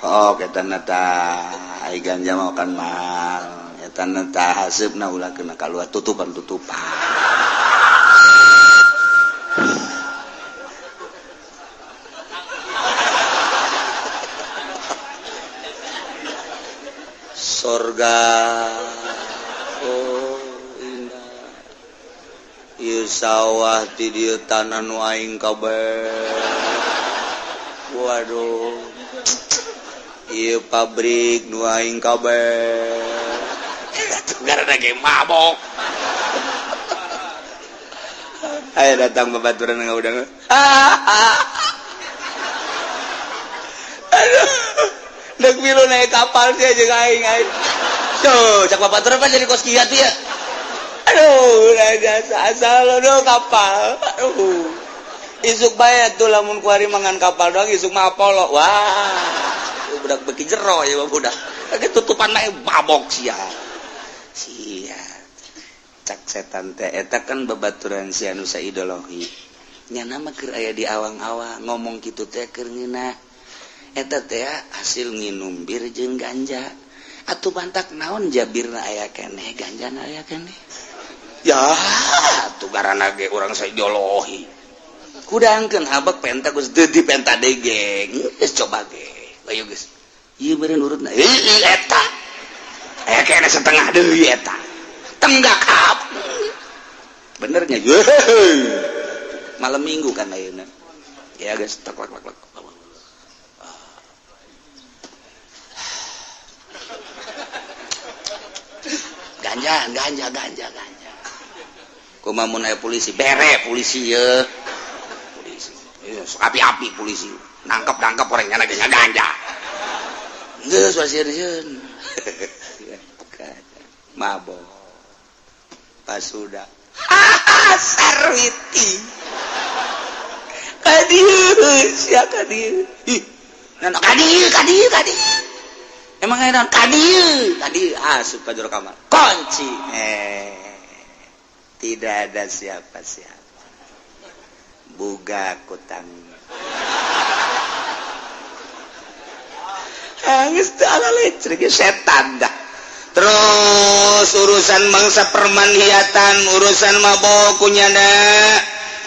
Oh, eta na tah, ai ganja mah kan mahal. Eta na tah haseupna ulah kena kaluar tutupan-tutupan. Sorga, oh indah. Ieu sawah ti dieu tanah nu aing kabeh. Waduh. Ieu pabrik nu aing kabeh. Gara ge mabok. Ayo datang babaturan ngaudang. Aduh. Dek milu naik kapal sih jeung aing aing. Tuh, cak babaturan mah jadi kos kieu ya. Aduh, jasa asal aduh kapal. Aduh. Isuk bae tuh lamun kuari mangan kapal doang isuk mah Apollo. Wah, budak beki jero ya budak. Lagi tutupan mah mabok sia. Sia. Cak setan teh eta kan babaturan sia nu saideologi. Nya mah keur aya di awang-awang ngomong kitu teh keur ngeunah. Eta teh hasil nginum bir jeung ganja. Atuh bantak naon jabirna aya keneh, ganjana aya keneh. Ya, tuh garana ge urang saideologi. Kudangkeun habak penta geus deui dipenta deui ge. Geus coba ge. Ayo geus. Ieu beureun urutna. Heueuh eta. Aya keneh setengah deui eta. Tenggak hap. Benernya. Malam Minggu kan ayeuna. Ya geus tek lek lek. Ganja ganja ganja ganja. Kumaha mun aya polisi, bere polisi ye. Polisi. Api-api polisi. Nangkep-nangkep orangnya lagi ganja. Geus wasieun. Mabok. Pasuda. Sarwiti. Ka dieu sia ka dieu. Ih, ka dieu ka dieu ka dieu. Emang aya naon ka dieu? Ka dieu asup ka jero kamar. Kunci. Tidak ada siapa-siapa. Buga kutang. Geus teu ala lecrek setan dah. Terus urusan bangsa permanhiatan, urusan mabok kunyana,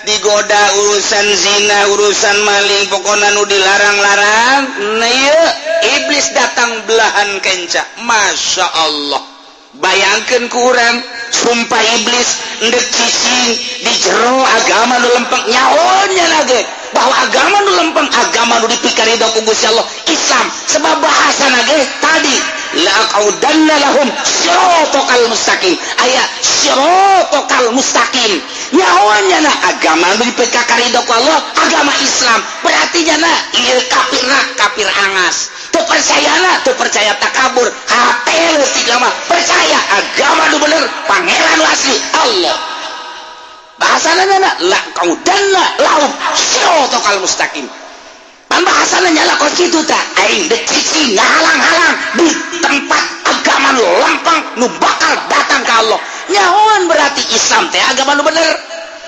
digoda urusan zina, urusan maling, pokona nu dilarang-larang. Nah ieu iblis datang belahan kenca. Masya Allah. Bayangkeun ku urang, sumpah iblis ndek cicing di jero agama nu lempeng nyahonya lagi bahwa agama nu lempeng, agama nu dipikarido ku Gusti Allah Islam. Sebab bahasa nage tadi laqaudanna lahum siratal mustaqim, aya siratal mustaqim. Nyahonya na agama nu dipikarido ku Allah agama Islam, berarti nyana ieu kafirna kafir angas. Teu percayana teu percaya takabur, hate leutik mah percaya agama nu bener, pangeran nu asli Allah. Bahasana nyana laqaudanna lahum siratal mustaqim. Pan bahasana nyala kos kitu tah, aing deuk cicing ngahalang-halang di tempat agama nu lempeng nu bakal datang ka Allah. Nyahoan berarti Islam teh agama nu bener.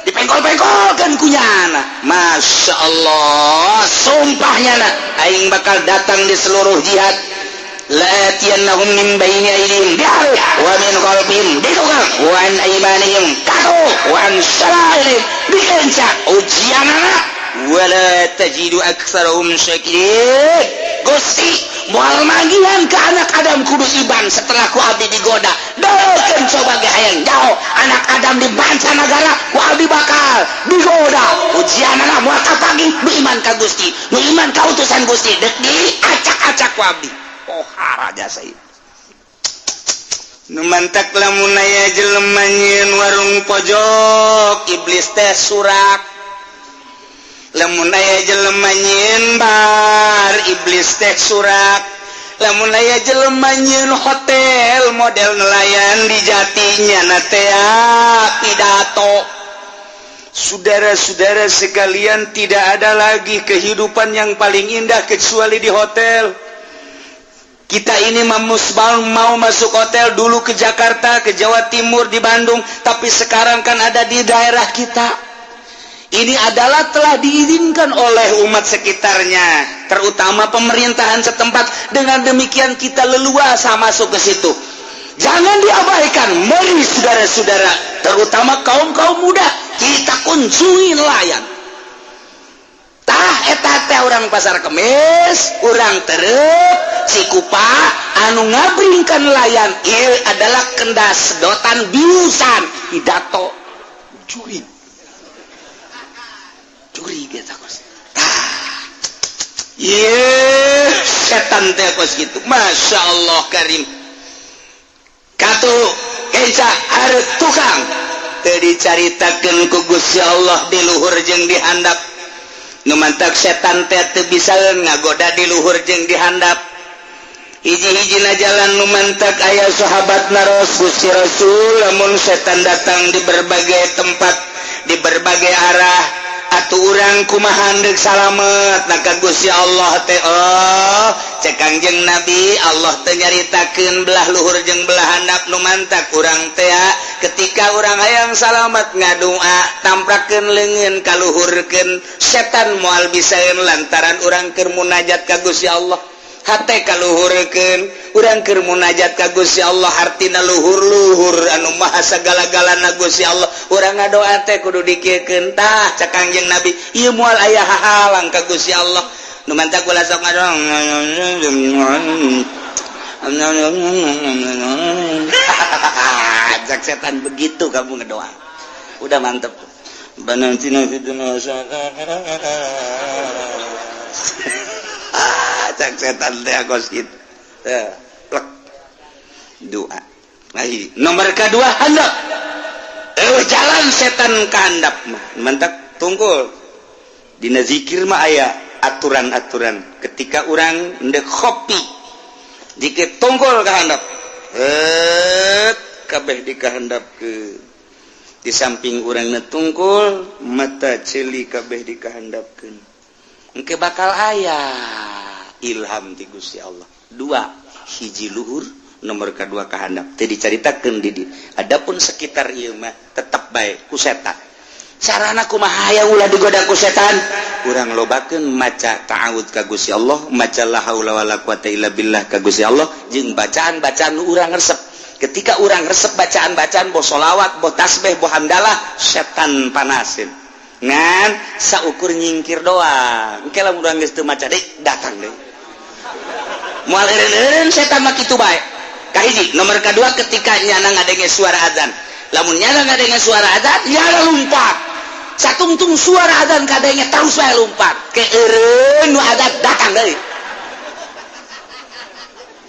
Dipengkol-pengkolkeun ku nyana. Masya Allah, sumpahnya na aing bakal datang di seluruh jihad. La'atiyannahum min baini aydihim wa min khalfihim ditukang wa an aymanihim katu wa an syama'ilihim dikenca ujianana wala tajidu aktsarahum syakirin. Gusti moal manggihan ke anak Adam kudu iban setelah ku abdi digoda. Deukeun coba ge hayang jauh anak Adam di mancanagara ku abdi bakal digoda. Ujianana moal kapagi nu iman ka Gusti, nu iman ka utusan Gusti deuk diacak-acak ku abdi. Pohara jasa ieu. Nu mantak lamun aya jelema nyieun warung pojok iblis teh surak. Lamun aya jelema nyieun bar iblis teh surak. Lamun aya jelema nyieun hotel model nelayan di jatinya na teh pidato. Saudara-saudara sekalian, tidak ada lagi kehidupan yang paling indah kecuali di hotel. Kita ini mau masuk hotel dulu ke Jakarta, ke Jawa Timur, di Bandung, tapi sekarang kan ada di daerah kita. Ini adalah telah diizinkan oleh umat sekitarnya, terutama pemerintahan setempat. Dengan demikian kita leluasa masuk ke situ. Jangan diabaikan. Mari saudara-saudara, terutama kaum-kaum muda, kita kunjungi nelayan. Tah, eta teh orang Pasar Kemis, urang Terep, Cikupa, anu ngabringkan nelayan. Ieu adalah kendas sedotan biusan pidato jurig. Jurig eta kos. Tah. Ye, setan teh kos gitu. Masya Allah Karim. Katu kenca hareup tukang. Teu dicaritakeun ku Gusti Allah di luhur jeung di handap. Nu mantak setan teh teu bisa ngagoda di luhur jeung di handap. Hiji-hijina jalan nu mantak aya sahabat naros, "Gusti Rasul, lamun setan datang di berbagai tempat, di berbagai arah, atuh urang kumaha deuk salamet?" Maka Gusti Allah teh, oh, cek Kangjeng Nabi, Allah teh nyaritakeun belah luhur jeung belah handap. Nu mantak urang teh ketika urang hayang salamet, ngadua, tamprakeun leungeun kaluhurkeun, setan moal bisaeun lantaran urang keur munajat ka Gusti Allah. Hate kaluhurkeun, urang keur munajat ka Gusti Allah, hartina luhur-luhur anu maha sagala-galana Gusti Allah. Urang ngadoa teh kudu dikieukeun. Tah, cek Kangjeng Nabi, ieu moal aya hahalang ka Gusti Allah. Nu mantak ulah sok ngadoa, cek setan, begitu kamu ngedoa udah mantep. Banantina fid dunya, cek setan teh kos kitu. Plek doa. Nah, nomor kedua handap, jalan setan ke handap mah mantak tungkul. Dina zikir mah aya aturan-aturan. Ketika orang ndek kopi jika tungkul ke handap, kabeh dikahandap ke di samping urang tungkul, mata ceuli kabeh dikahandapkeun, engke bakal aya ilham ti Gusti Allah. Dua, hiji luhur, nomor kedua kehandap. Teu dicaritakeun di adapun sekitar ieu mah tetep bae ku setan. Sarana kumaha aya ulah digoda ku setan? Urang lobakeun maca ta'awud ka Gusti Allah, maca la haula wala quwata illa billah ka Gusti Allah, jeung bacaan-bacaan urang resep. Ketika urang resep bacaan-bacaan, boh solawat, boh tasbih, boh hamdalah, setan panasin ngan saukur nyingkir doang. Engke lamun urang geus teu maca deui, datang deui. Moal eureun-eureun setan mah, kitu bae. Kahiji, nomor kedua, ketika nyana ngadenge suara azan. Lamun nyana ngadenge suara azan, nyana lumpat. Satungtung suara azan kadenge, terus bae lumpat ke eureun nu azan, datang deui.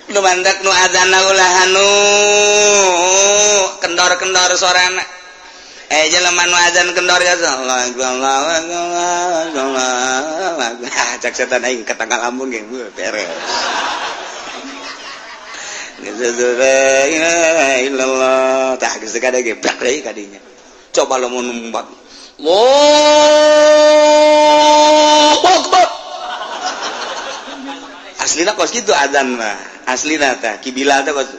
Nu mandak nu azan ulah anu kendor-kendor sorana. Jelema nu azan kendor ya, Allah Allah Allah Allah, cek setan, aing ka tanggal lambung ge beres. La ilaha illallah, tah geus kada ge plak deui kadinya. Coba lamun numbat Allahu Akbar, aslina kos kitu azan mah, aslina tah kibila teh kos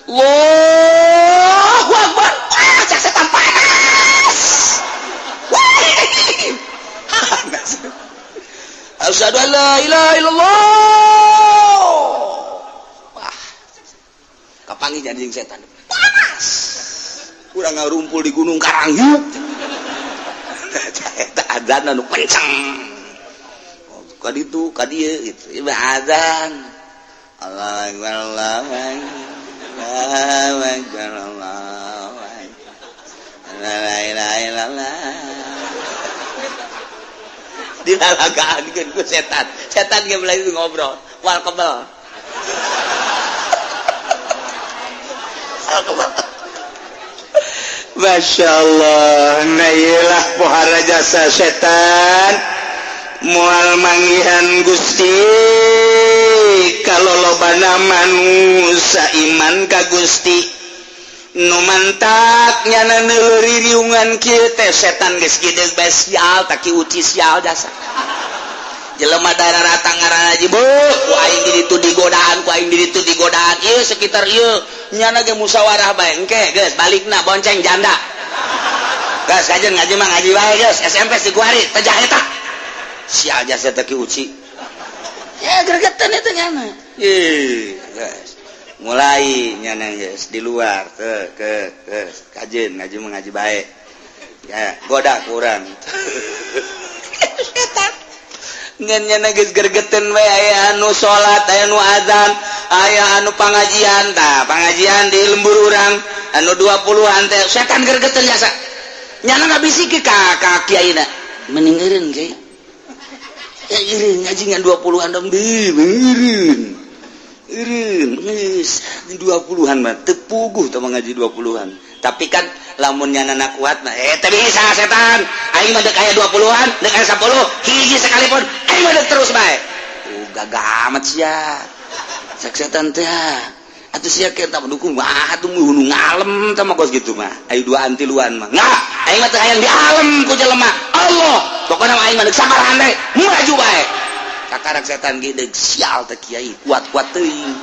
Allahu Akbar. Ah, cek setan panas. Panas. Asyhadu an la ilaha illallah. Wah, kapanggih jadi jeung setan panas. Urang ngarumpul di Gunung Karang yuk. Eta azan anu kenceng ka ditu ka dieu gitu. Ieu azan Allah Akbar, Allah Akbar, Allah Akbar, la ilaha illallah, dilalagaan ku setan. Setan ge mulai ngobrol wal kebel. Wal kebel. Masya Allah. Nah, iyalah pohara jasa setan, mual manggihan Gusti kalau lobana manusia iman ka Gusti. Nu mantak nyana neuri riungan kieu teh, setan geus gede bae, sial taki uci, sial jasa jelema darah rata ngaran aja bu. Ku aing di ditu digodaan, ku aing di ditu digodaan. Ieu sekitar ieu nyana ge musyawarah bae, engke geus balikna bonceng janda. Gas kajen ngaji mah ngaji wae geus SMP si kuari teh eta. Sial jasa teh ki uci. Ya gregetan itu nyana. Ih, geus. Mulai nyana geus di luar ke kajen ngaji mah ngaji bae. Ya, goda kurang. Setan. Ngan nyana geus gregetan we, aya anu salat, aya anu azan, aya anu pangajian tah, pangajian di lembur urang anu 20-an teh setan gregetan jasa. Nyana ngabisiki ka kiaina. Mending eureun kiai. Ya eureun ngaji ngan 20-an dong di eureun. Eureun geus 20-an mah teu puguh teh ngaji 20-an. Tapi kan lamun nyana kuat mah teu bisa setan. Aing mah dek aya 20-an, dek aya 10, hiji sekalipun aing mah dek terus bae. Gagah amat sia. Cek setan teh. Atuh sia ke tak mendukung wah atuh nu ngalem teh mah kos kitu mah. Ayo duaan tiluan mah. Nggak, aing mah teu hayang dialem ku jelema. Allah, pokona mah aing mah deuk sabarahan teh maju bae. Kakarak setan ge deuk sial teh kiai, kuat-kuat teuing.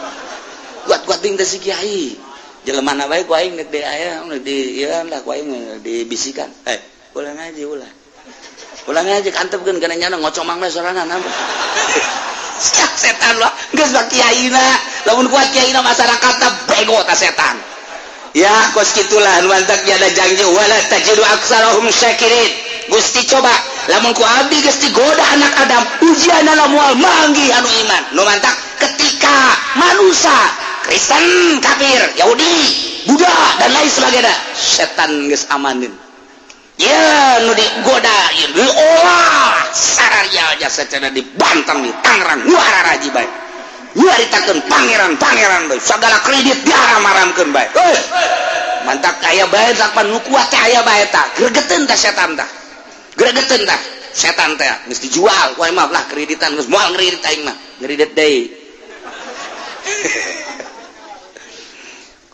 Kuat-kuat teuing teh si kiai. Jelema na bae ku aing deuk di aya di ieu lah ku aing dibisikan. Eh, ulah ngaji ulah. Ulah ngaji kantepkeun kana nyana ngocomang we sorangan apa. Siap setan lah, geus mah kiaina. Lamun kuat kiaina masyarakatna bego ta setan. Ya, kos kitulah nu mantak ada janji wala tajidu aktsarahum syakirin. Gusti coba lamun ku abdi geus digoda anak Adam, ujianna moal manggih anu iman. Nu mantak ketika manusia Kristen, kafir, Yahudi, Buddha dan lain sebagainya, setan geus amanin. Ya, nu digoda, ya, diolah sararia jasa cenah dibantang di Tangerang, wararaji bae. Nyaritakeun pangeran-pangeran bae, sagala kredit diharam-haramkeun bae. Euy, mantak aya bae sak nu kuat teh aya bae tah, gregeteun tah setan tah. Gregeteun tah setan teh geus dijual ku aing mah lah kreditan geus moal ngredit aing mah, ngredit deui.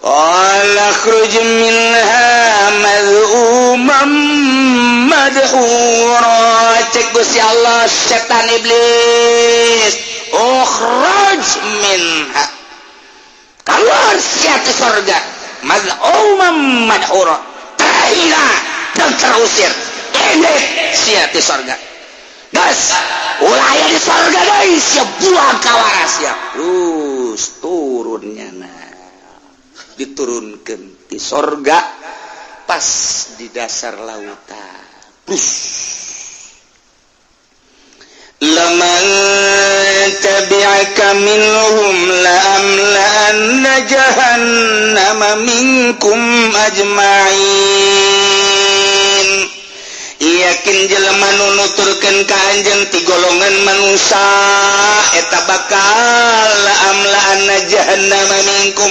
Qala khruj minha madh'uman madhura. Cek Gusti Allah setan iblis, ukhruj minha, keluar sia ti surga, mad'uman madhura, terhina dan terusir, ini sia ti surga. Geus ulah aya di surga deui sia, buang kawara sia. Terus turunnya nah diturunkan di sorga pas di dasar lautan. Terus laman tabi'aka minhum la'amla'anna jahannama minkum ajma'in. Yakin jelema nu nuturkeun ka anjeun ti golongan manusia eta bakal la'amla'anna jahannama minkum,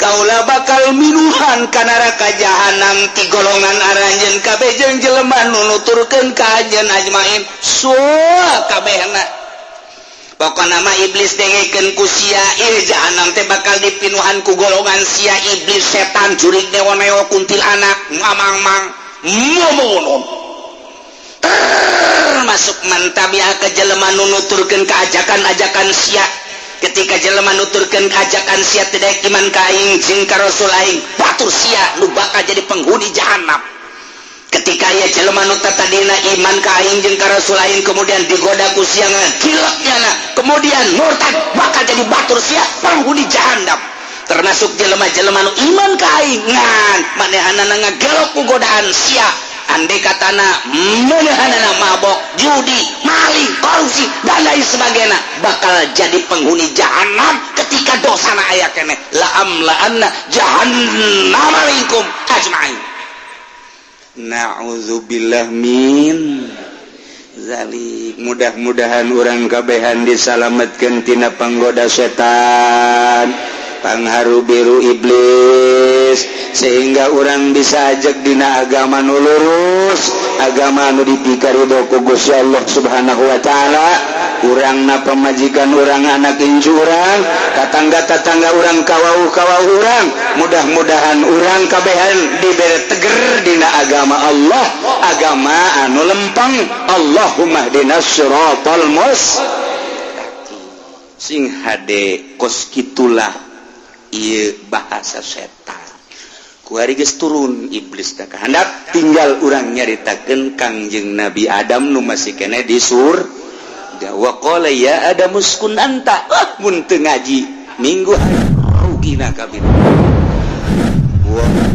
kaula bakal minuhan ka neraka jahanam ti golongan aranjeun kabeh jeung jelema nu nuturkeun ka anjeun ajmain sua kabehna. Pokona mah iblis dengekeun ku sia ieu jahanam teh bakal dipinuhan ku golongan sia iblis setan jurig neo-neo kuntilanak mamang-mang momonon, termasuk mantabia ke jelema nu nuturkeun ka ajakan-ajakan sia. Ketika jelema nuturkeun ajakan sia tidak iman ka aing jeung ka rasul aing, batur sia nu bakal jadi penghuni jahanam. Ketika aya jelema nu tadina iman ka aing jeung ka rasul aing kemudian digoda ku sia gileknya kemudian murtad, bakal jadi batur sia penghuni jahanam. Termasuk jelema-jelema nu iman ka aing ngan manehanana ngagelok ku godaan sia, andai katana menehanana mabok, judi, maling, korupsi dan lain sebagainya, bakal jadi penghuni jahanam ketika dosana aya keneh. La amla'anna jahannama minkum ajma'in. Na'udzubillah min zalik. Mudah-mudahan urang kabehan disalametkeun tina panggoda setan, pangharu biru iblis, sehingga urang bisa ajak dina agama nu lurus, agama nu dipikarido ku Gusti Allah Subhanahu wa taala. Urang na pamajikan urang, anak incu urang, tatangga-tatangga urang, kawauh-kawauh urang, mudah-mudahan urang kabehan dibere teger dina agama Allah, agama anu lempeng. Allahumma ihdinas siratal mustaqim. Sing hade kos kitulah ieu bahasa setan. Kuari geus turun iblis ka handap, tinggal urang nyaritakeun Kangjeng Nabi Adam nu masih keneh di surga. Wa qala ya Adam uskun anta. Ah, mun teu ngaji minggu, rugi na kabeh. Wah.